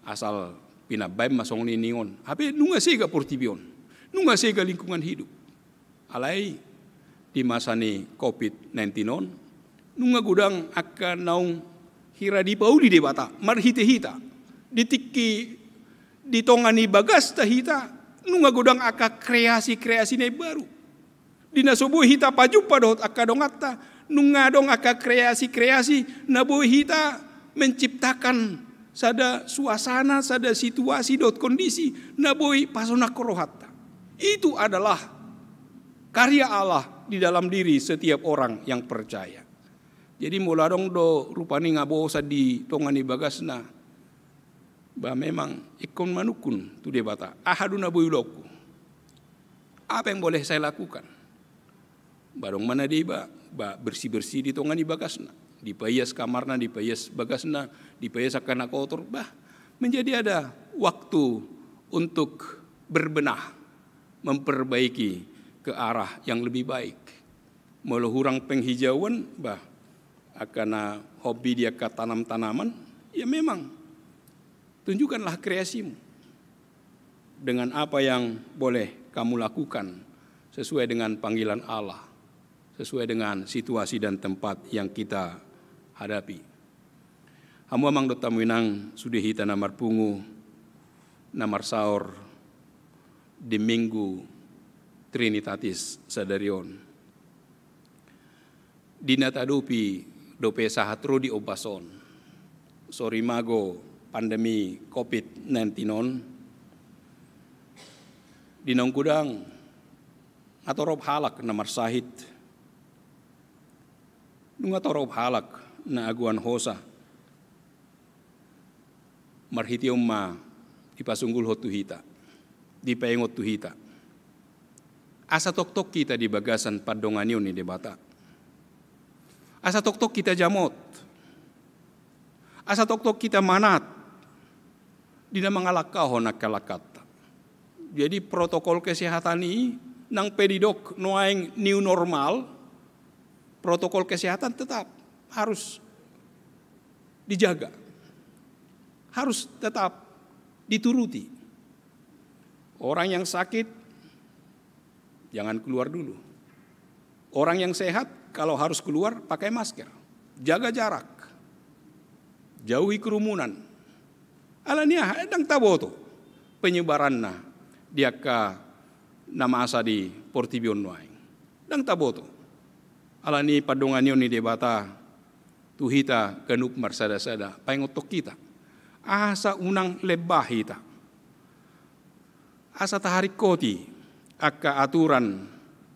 asal pinambaen ma songon i ningon. Hape nunga sega portibi on, nunga sega lingkungan hidup. Alai di masa ni covid nineteen on, nunga godang angka naung hira dipauli Debata marhite hita. Di tingki di tonga ni bagasta hita, nunga godang angka kreasi-kreasi na imbaru. Di na so boi hita pajumpa dohot angka donganta, nunga adong angka kreasi-kreasi na boi hita menciptakan sada suasana, sada situasi dohot kondisi na boi pasonangkon rohanta. Itu adalah karya Allah di dalam diri setiap orang yang percaya. Jadi molo adong do rupani nga bosan di tonga ni bagasna, ba memang ingkon manungkun tu Debata, aha do na boi ulaonku? Apa yang boleh saya lakukan? Ba adong ma na deba, ba bersih-bersih di tonga ni bagasna, dipaias kamarna, dipaias bagasna, dipaias angka na kotor, bah menjadi ada waktu untuk berbenah, memperbaiki ke arah yang lebih baik. Molo hurang penghijauan, bah angka na hobi di angka tanam-tanaman, ya memang tunjukkanlah kreasimu dengan apa yang boleh kamu lakukan sesuai dengan panggilan Allah, sesuai dengan situasi dan tempat yang kita hadapi. Hamu amang dohot hamu inang, sude hita na marpungu, na marsaor di Minggu Trinitatis sadari on. Di na tadopi dope sahat ro di ombas on, sorimago pandemi covid nineteen on, di naung godang nga torop halak na marsahit, nunga torop halak na agoan hosa. Marhite on ma dipasunggulhon tu hita, dipaingot tu hita, asa toktok hita di bagasan pandonganion ni Debata, asa toktok hita jamot, asa toktok hita manat di na mangalangkahon angka langkanta. Jadi protokol kesehatan i, nang pe didok nuaeng new normal, protokol kesehatan tetap harus dijaga, harus tetap dituruti. Orang yang sakit jangan keluar dulu. Orang yang sehat kalau harus keluar pakai masker, jaga jarak, jauhi kerumunan. Alani aha? Ndang taboto penyebaranna di angka na masa di portibi on nuaeng. Ndang taboto. Alani pandonganion ni Debata tu hita ganup marsada-sada, paingothon hita asa unang lembah hita, asa taharingkoti angka aturan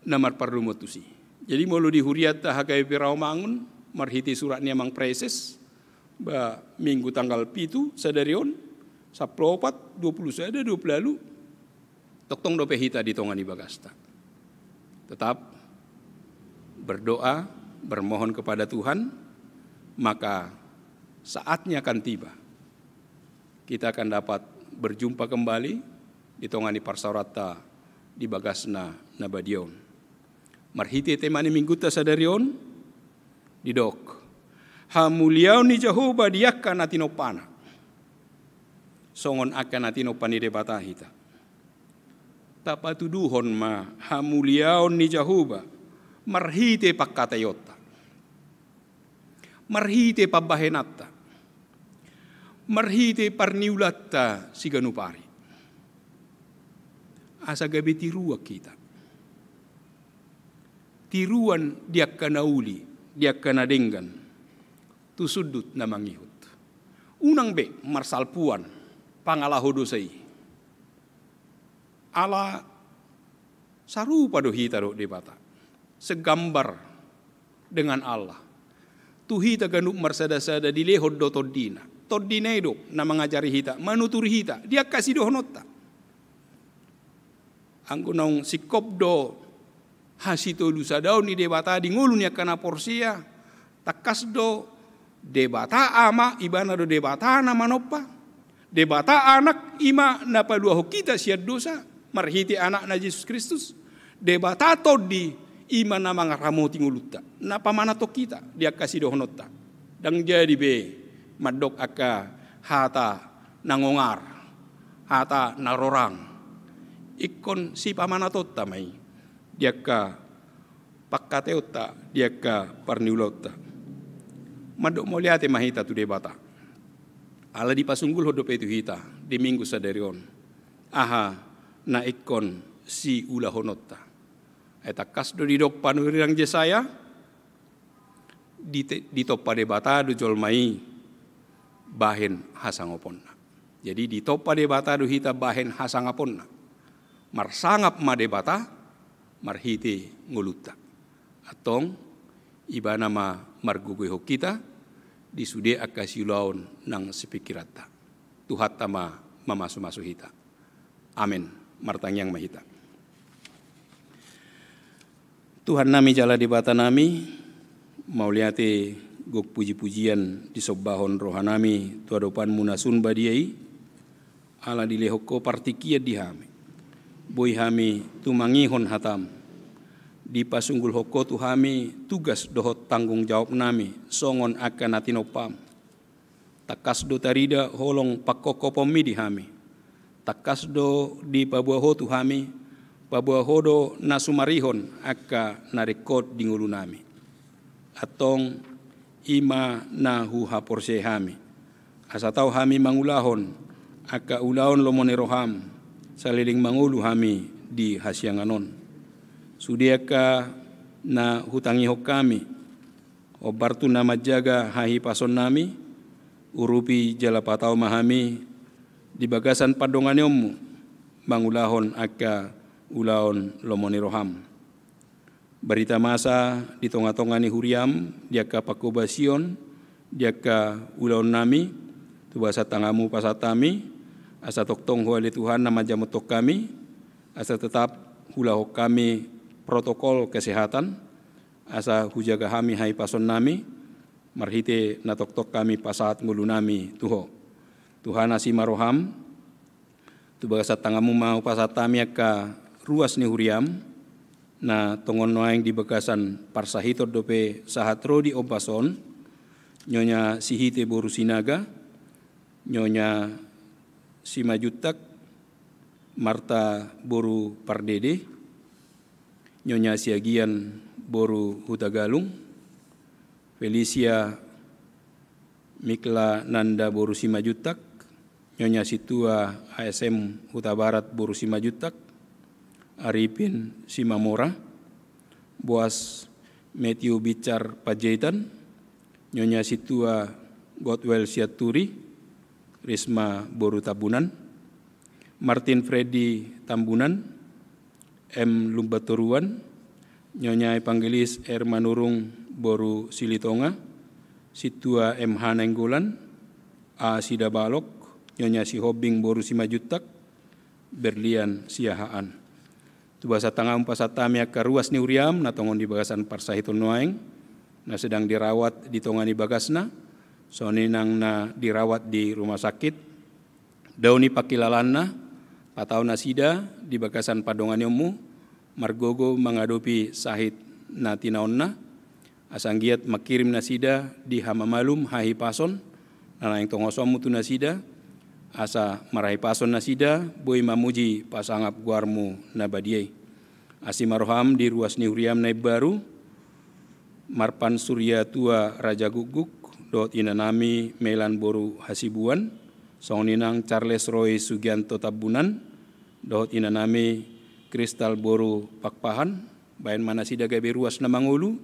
na marparlumon tusi. Jadi molo di hurianta H K B P Rawamangun, marhite surat ni amang praeses, ba Minggu tanggal pitu sadari on, Sampulu opat, dua pulu sada, dua pulu ualu, tongtong dope hita di tonga ni bagasta. Tetap berdoa, bermohon kepada Tuhan, maka saatnya akan tiba. Kita akan dapat berjumpa kembali di tonga ni parsaoranta di bagasna na badia on. Marhite tema ni minggunta sadari on, didok: Hamuliaon ni Jahowa di angka na tinompana. Songon angka na tinompa ni Debata hita. Tapatuduhon ma hamuliaon ni Jahowa marhite pangkataionta, marhite pambahenanta, marhite parniulanta siganup ari. Asa gabe tiruan hita. Tiruan di angka na uli, di angka na denggan, tu sundut na mangihut. Unang be marsalpuan pangalaho dosa i. Ala sarupa do hita dohot Debata. Segambar dengan Allah. Tu hita ganup marsadasada dilehon do tondina. Tondina i do na mangajari hita, manuturi hita di angka sidohononta. Anggo naung singkop do hasitolusadaon ni Debata di ngolu ni angka na porsea, tangkas do Debata Ama, ibana do Debata na manompa, Debata Anak, i ma na paluahon hita sian dosa marhite Anakna Jesus Kristus, Debata Tondi, i ma na mangaramoti ngolunta, na pamanathon hita di angka sidohononta. Ndang jadi be mandok angka hata na ngongar, hata na rorang. Ingkon sipamanathonta ma i di angka pangkataionta, di angka parniulaonta. Mandok mauliate ma hita tu Debata. Ala dipasunggulhon dope tu hita di minggu sadari on aha na ingkon siulahononta. Ai tangkas do didok panurirang Jesaya, dite-, ditompa Debata do jolma i bahen hasangaponna. Jadi ditompa Debata do hita bahen hasangaponna. Marsangap ma Debata marhite ngolunta. Antong, ibana ma margogoihon hita di sude angka siulaon nang sipingkiranta. Tuhanta ma mamasumasu hita. Amen. Martangiang ma hita. Tuhan nami jala Debata nami, mauliate gok pujipujian disombahon roha nami tu adopanmu na sun badia i, ala dilehon ho partingkian di hami. Boi hami tumangihon hatam. Dipasunggulhon ho tu hami tugas dohot tanggung jawab nami songon angka na tinompam. Tangkas do tarida holong pangkophoponmi di hami. Tangkas do dipaboa ho tu hami, paboa ho do na sumarihon angka na ringkot di ngolunami. Antong i ma na huhaporseai hami. Asa tau hami mangulahon angka ulaon lomo ni roham, saleleng mangolu hami di hasiangan on. Sude angka na hutangihon hami, hombar tu na manjaga hahipasonnami, urupi jala patau ma hami di bagasan pandonganionmu, mangulahon angka ulaon lomo ni roham. Barita masa di tongatonga ni huriam, di angka pangkobasion, di angka ulaonnami, tu bagasan tanganmu pasahat hami, asa tongtong ho ale Tuhan na manjamothon hami, asa tetap hulahon hami protokol kesehatan, asa hujaga hami hahipasonnami, marhite na tongtong hami pasahat ngolunami tu ho. Tuhan, asi ma roham, tu bagasan tanganmu ma hupasahat hami angka ruas ni huriam, na tongon nuaeng di bagasan parsahiton dope sahat ro di ombas on, Nyonya Sihite boru Sinaga, Nyonya Simanjuntak, Marta boru Pardede, Nyonya Siagian boru Hutagalung, Felicia Miklananda boru Simanjuntak, Nyonya Situa A S M Hutabarat boru Simanjuntak, Arifin Simamora, Boas Matthew Bicar Panjaitan, Nyonya Situa Godwell Sianturi, Risma boru Tambunan, Martin Freddy Tambunan, M Lumbantoruan, Nyonya Evangelis R Manurung boru Silitonga, Situa M H Nainggolan, A Sidabalok, Nyonya Sihombing boru Simanjuntak, Berlian Siahaan. Tu bagasan tanganmu pasahat hami angka ruas ni huriam na tongon di bagasan parsahiton nuaeng, na sedang dirawat di tonga ni bagasna, songon i nang na dirawat di rumah sakit. Dao ni pangkilalaanna, patau nasida di bagasan pandonganionmu, margogo mangadopi sahit na tinaonna, asa anggiat mangkirim nasida di hamamalum hahipason na naeng tongosonmu tu nasida, asa marhahipason nasida boi mamuji pasangap goarmu na badia i. Asi ma roham di ruas ni huriam na imbaru, marpansuria tua Raja Gukguk, dohot inanami Melan boru Hasibuan, songon i nang Charles Roy Sugianto Tambunan, dohot inanami Kristal boru Pakpahan, baen ma nasida gabe ruas na mangolu,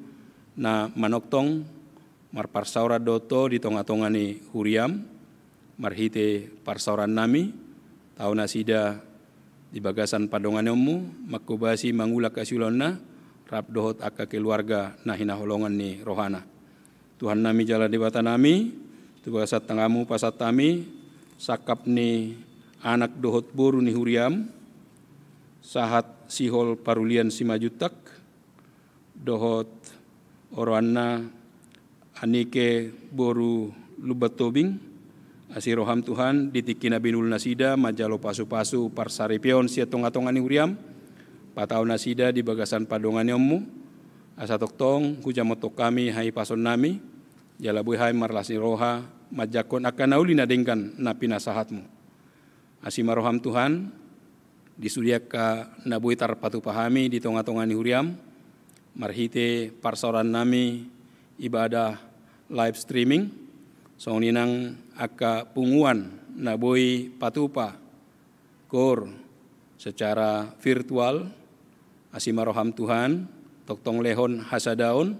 na manongtong marparsaoran dohot ho di tonga-tonga ni huriam, marhite parsaorannami, tau nasida di bagasan pandonganionmu, mangkobasi mangula angka siulaonna, rap dohot angka keluarga na hinaholongan ni rohana. Tuhannami jala Debatanami, tu bagasan tanganmu pasahat hami, sangkap ni anak dohot boru ni huriam, sahat Sihol Parulian Simanjuntak, dohot oroanna Anike boru Lumban Tobing, asi roham Tuhan, di tingki na binul nasida, manjalo pasu-pasu parsaripeon sian tonga-tonga ni huriam, patau nasida di bagasan pandonganionmu, asa tongtong hujamothon hami hahipasonnami, jala boi hami marlas ni roha, manjangkon angka na uli na denggan na pinasahatmu. Asi ma roham Tuhan, di sude angka na boi tarpatupa hami di tonga-tonga ni huriam, marhite parsaorannami ibadah live streaming, songon i nang angka punguan na boi patupa koor secara virtual, asi ma roham Tuhan, tongtong lehon hasadaon,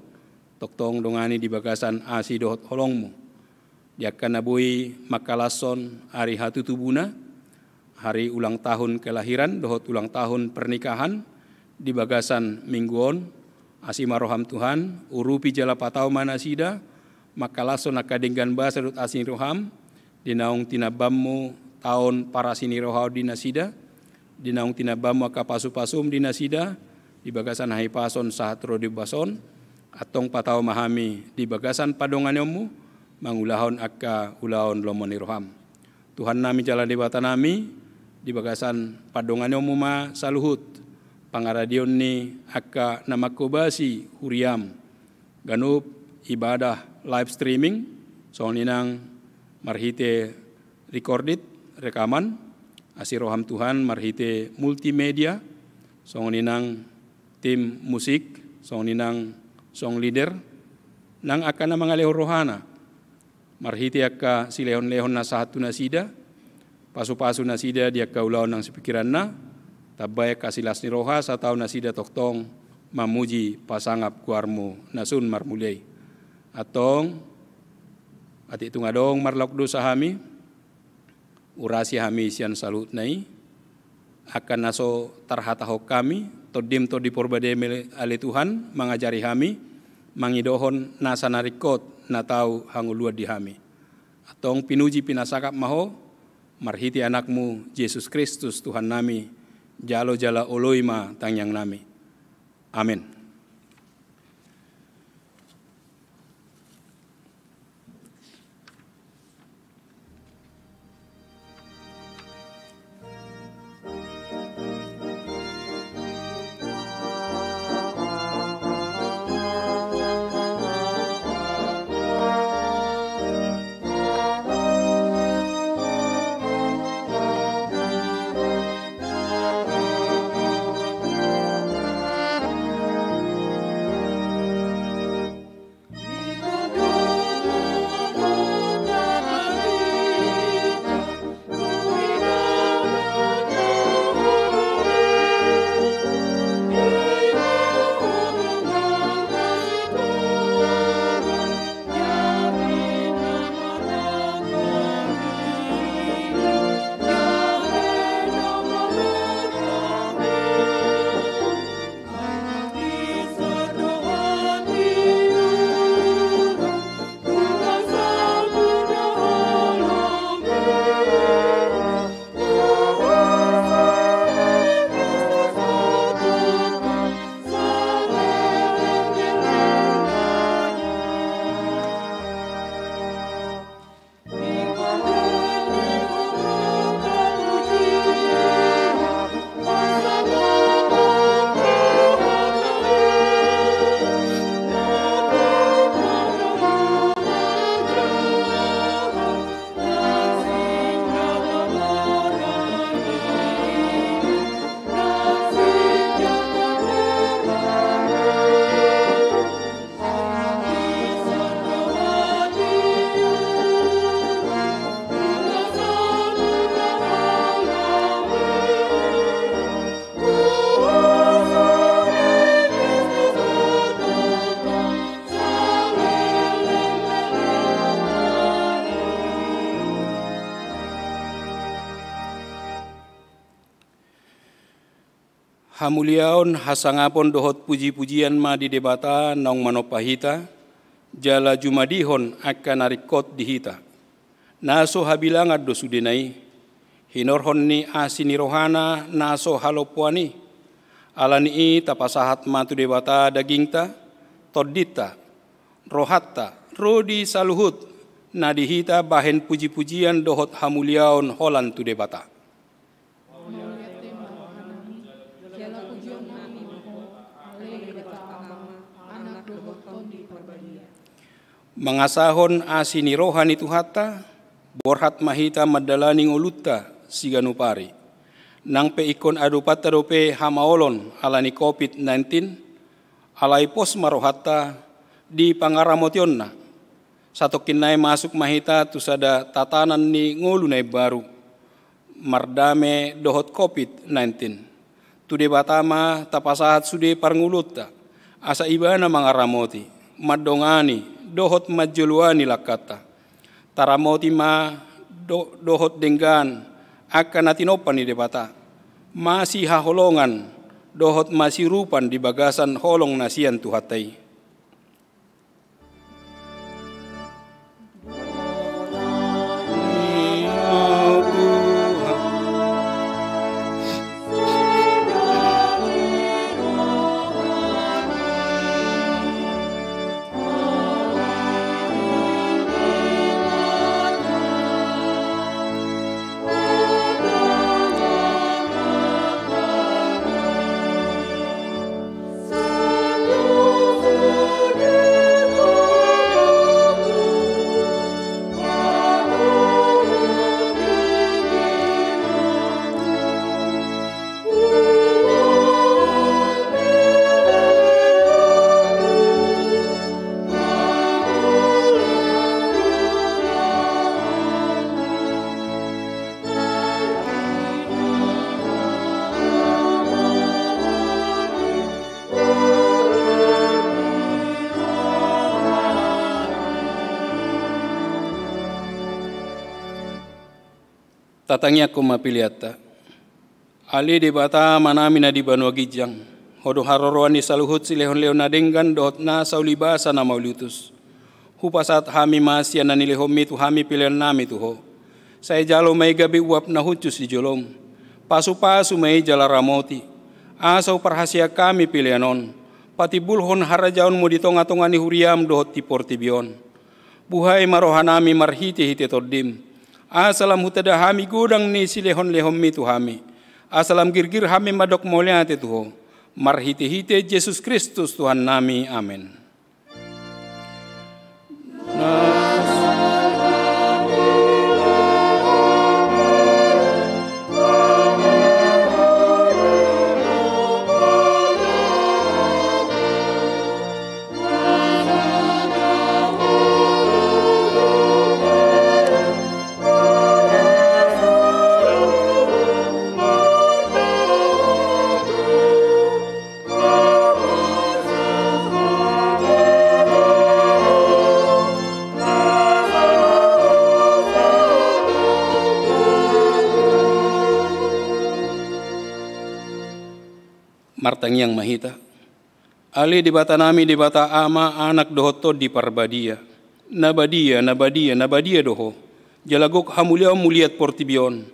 tongtong dongani di bagasan asi dohot holongmu. Di angka na boi mangkalashon ari hatutubuna, hari ulang tahun kelahiran dohot ulang tahun pernikahan di bagasan minggu on, asi ma roham Tuhan, urupi jala patau ma nasida, mangkalashon angka denggan basa dohot asi ni roham, di naung tinambanmu taon parasi ni roha on di nasida, di naung tinambanmu angka pasu-pasum di nasida, di bagasan hahipason sahat ro di ombas on, antong patau ma hami di bagasan pandonganionmu, mangulahon angka ulaon lomo ni roham. Tuhannami jala Debatanami, di bagasan pandonganionmu ma saluhut pangaradion ni angka na mangkobasi huriam, ganup ibadah live streaming, songon i nang marhite recorded, rekaman, asi roham Tuhan marhite multimedia, songon i nang tim musik, songon i nang song leader, nang angka na mangalehon rohana, marhite angka silehon-lehon na sahat tu nasida, pasu-pasu nasida di angka ulaon nang sipingkiranna, tamba angka silas ni roha, asa tau nasida tongtong mamuji pasangap goarmu na sun marmulia i. Antong, atik tung adong marlaok dosa hami, urasi hami sian saluhutna i, angka na so tarhatahon hami, Tondim Tondi Purba Damai, ale Tuhan, mangajari hami, mangidohon nasa na ringkot na tau hangoluan di hami. Antong pinuji pinasangap ma Ho, marhite Anakmu, Jesus Kristus, Tuhannami, jalo jala oloi ma tangiangnami. Amen. Hamuliaon, hasangapon dohot puji-pujian ma di Debata naung manompa hita, jala jumadihon angka na ringkot di hita. Na so habilangan do sudena i, hinorhon ni asi ni rohana na so halompoan i. Ala ni i tapasahat ma tu Debata dagingta, tondinta, rohanta, ro di saluhut na di hita bahen puji-pujian dohot hamuliaon holan tu Debata. Mauliate ma rohanami, jala pujionnami ma Ho, ale Debata Ama, Anak dohot Tondi Parbadia. Mangasahon asi ni roha ni Tuhanta, borhat ma hita mandalani ngolunta siganup ari. Nang pe ingkon adopanta dope hamaolon ala ni covid nineteen, alai pos ma rohanta di pangaramotionna. Satongkin nai masuk ma hita tu sada tatanan ni ngolu na imbaru, mardame dohot covid nineteen. Tu Debata ma tapasahat sude parngoluonta, asa Ibana mangaramoti, mandongani, dohot manjoloani langkanta. Taramoti ma do-, dohot denggan angka na tinompa ni Debata, masihaholongan dohot masiurupan di bagasan holong na sian Tuhanta i. Tatangiangkon ma peleanta. Ale Debata Amanami na di banua ginjang, Ho do haroroan ni saluhut silehon-lehon na denggan dohot nasa ulibasa na mauliutus. Hupasahat hami ma sian na nilehonmi tu hami peleannami tu Ho. Sai jalo ma i gabe uap na hushus di jolom. Pasu-pasu ma i jala ramoti. Asa huparhaseang hami pelean on patimbulhon harajaonmu di tonga-tonga ni huriam dohot di portibi on. Buhai ma rohanami marhite-hite Tondim, asa lam hutanda hami godang ni silehon-lehonmi tu hami, asa lam girgir hami mandok mauliate tu Ho, marhite-hite Jesus Kristus Tuhannami. Amen. Martangiang ma hita. Ale Debatanami, Debata Ama, Anak dohot Tondi Parbadia. Na badia, na badia, na badia do Ho. Jala gok hamuliaonmu liat portibi on.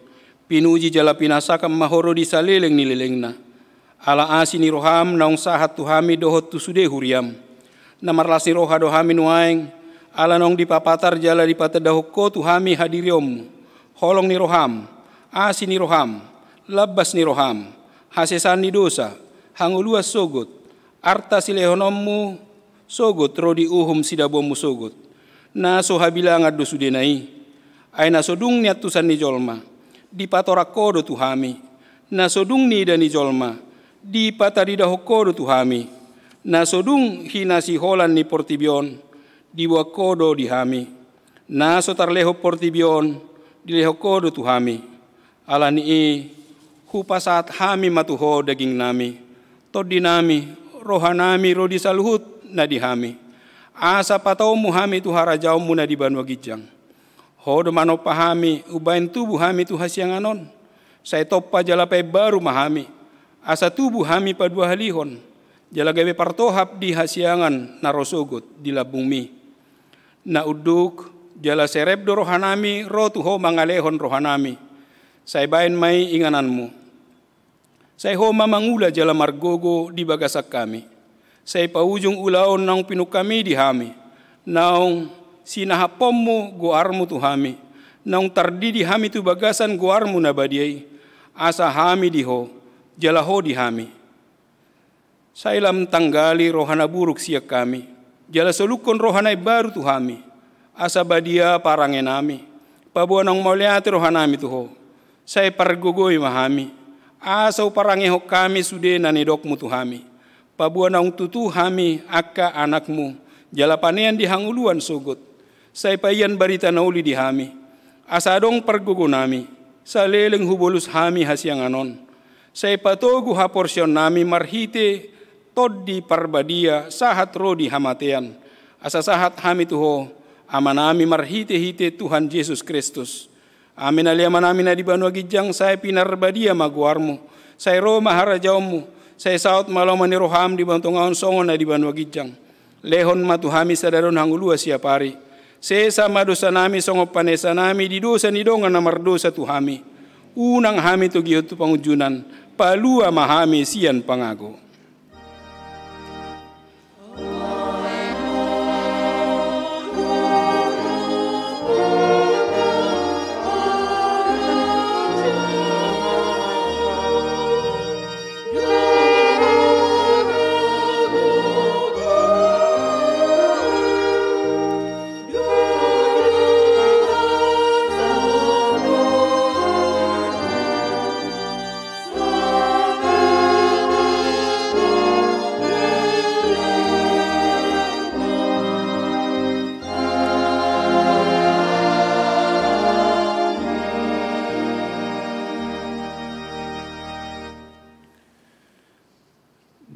Pinuji jala pinasakan ma Ho ro di saleleng ni lelengna. Ala asi ni roham naung sahat tu hami dohot tu sude huriam. Na marlas ni roha do hami nuaeng, ala naung dipapatar jala dipatandahon Ho tu hami hadirionmu. Holong ni roham, asi ni roham, lambas ni roham, hasesaan ni dosa, hangoluan sogot, arta silehononmu sogot ro di uhum sidabuonmu sogot. Na so habilangan do sudena i. Ai na so dung niantusan ni jolma, dipatorang Ho do tu hami. Na so dung niida ni jolma, dipataridahon Ho do tu hami. Na so dung hinasiholan ni portibi on, diboan Ho do di hami. Na so tarlehon portibi on, dilehon Ho do tu hami. Ala ni i, hupasahat hami ma tu Ho dagingnami, tondinami, rohanami ro di saluhut na di hami. Asa pataonmu hami tu harajaonmu na di banua ginjang. Ho do manompa hami, umbahen tubu hami tu hasiangan on. Sai tompa jala paimbaru ma hami. Asa tubu hami paduahalihon, jala gabe partohap di hasiangan na ro sogot di lambungmi. Na unduk, jala serep do rohanami ro tu Ho mangalehon rohanami. Sai baen ma i ingananmu. Sai Ho ma mangula jala margogo di bagasan hami. Sai paujung ulaon naung pinungkami di hami, naung sinahapkonmu goarmu tu hami, naung tardidi hami tu bagasan goarmu na badia i, asa hami di Ho, jala Ho di hami. Sai lam tanggali roha na buruk sian hami, jala solukkon roha na imbaru tu hami, asa badia parangenami, paboa naung mauliate rohanami tu Ho. Sai pargogoi ma hami, asa huparangehon hami sude na nidokmu tu hami, paboa naung tutu hami angka anakmu, jala panean di hangoluan sogot. Sai paian barita na uli di hami, asa adong pargogonami, saleleng hubolus hami hasiangan on. Sai patogu haporseaonnami marhite Tondi Parbadia sahat ro di hamatean, asa sahat hami tu Ho, Amanami, marhitehite Tuhan Jesus Kristus. Amen. Ale Amanami na di banua ginjang, sai pinarbadia ma goarmu, sai ro ma harajaonmu, sai saut ma lomo ni roham di banua tonga on songon na di banua ginjang. Lehon ma tu hami sadari on hangoluan siapari. Sesa ma dosanami songon panesanami di dosa ni dongan na mardosa tu hami. Unang hami togihon tu pangunjunan, palua ma hami sian pangago.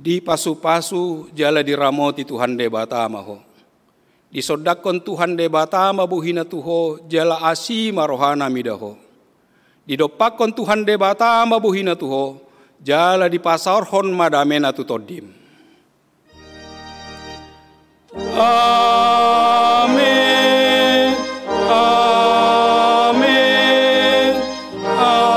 Dipasupasu jala diramoti Tuhan Debata ma ho. Disondangkon Tuhan Debata ma bohina tu ho, jala asi ma rohana mida ho. Didompakkon Tuhan Debata ma bohina tu ho, jala dipasaorhon ma damena tu tondim. Amen. Amen. Amen.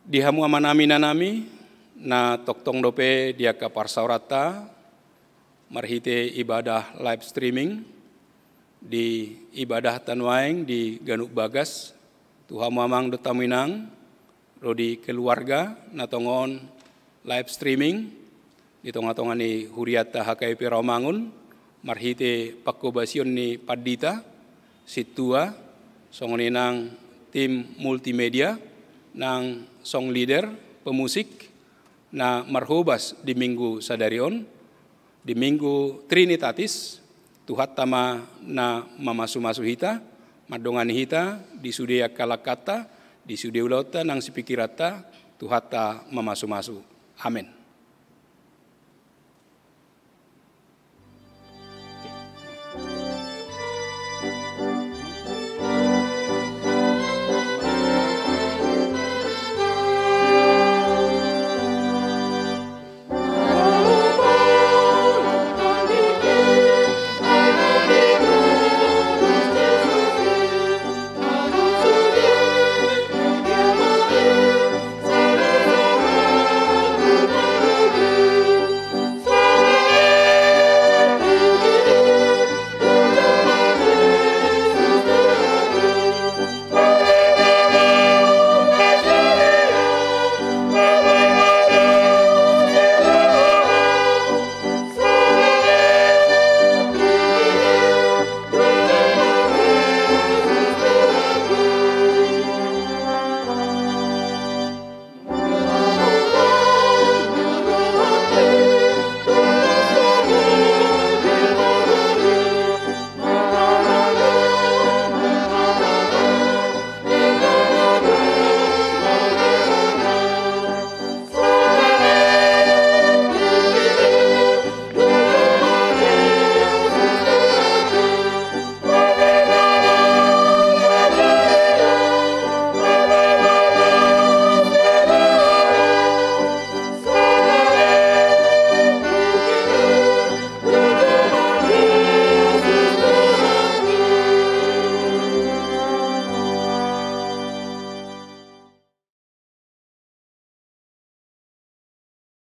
Di hamu amanami, inanami, na tongtong dope di angka parsaoranta marhite ibadah live streaming di ibadahta nuaeng di ganup bagas, tu hamu amang dohot hamu inang, ro di keluarga na tongon live streaming, di tongatonga ni hurianta H K I P Rawamangun, marhite panghobasion ni pandita, sintua, songon i nang tim multimedia, nang song leader, pemusik, na marhobas di minggu sadari on, di minggu Trinitatis, Tuhanta ma na mamasumasu hita, mandongani hita, di sude angka langkanta, di sude ulaonta, nang sipingkiranta, Tuhanta mamasumasu. Amen.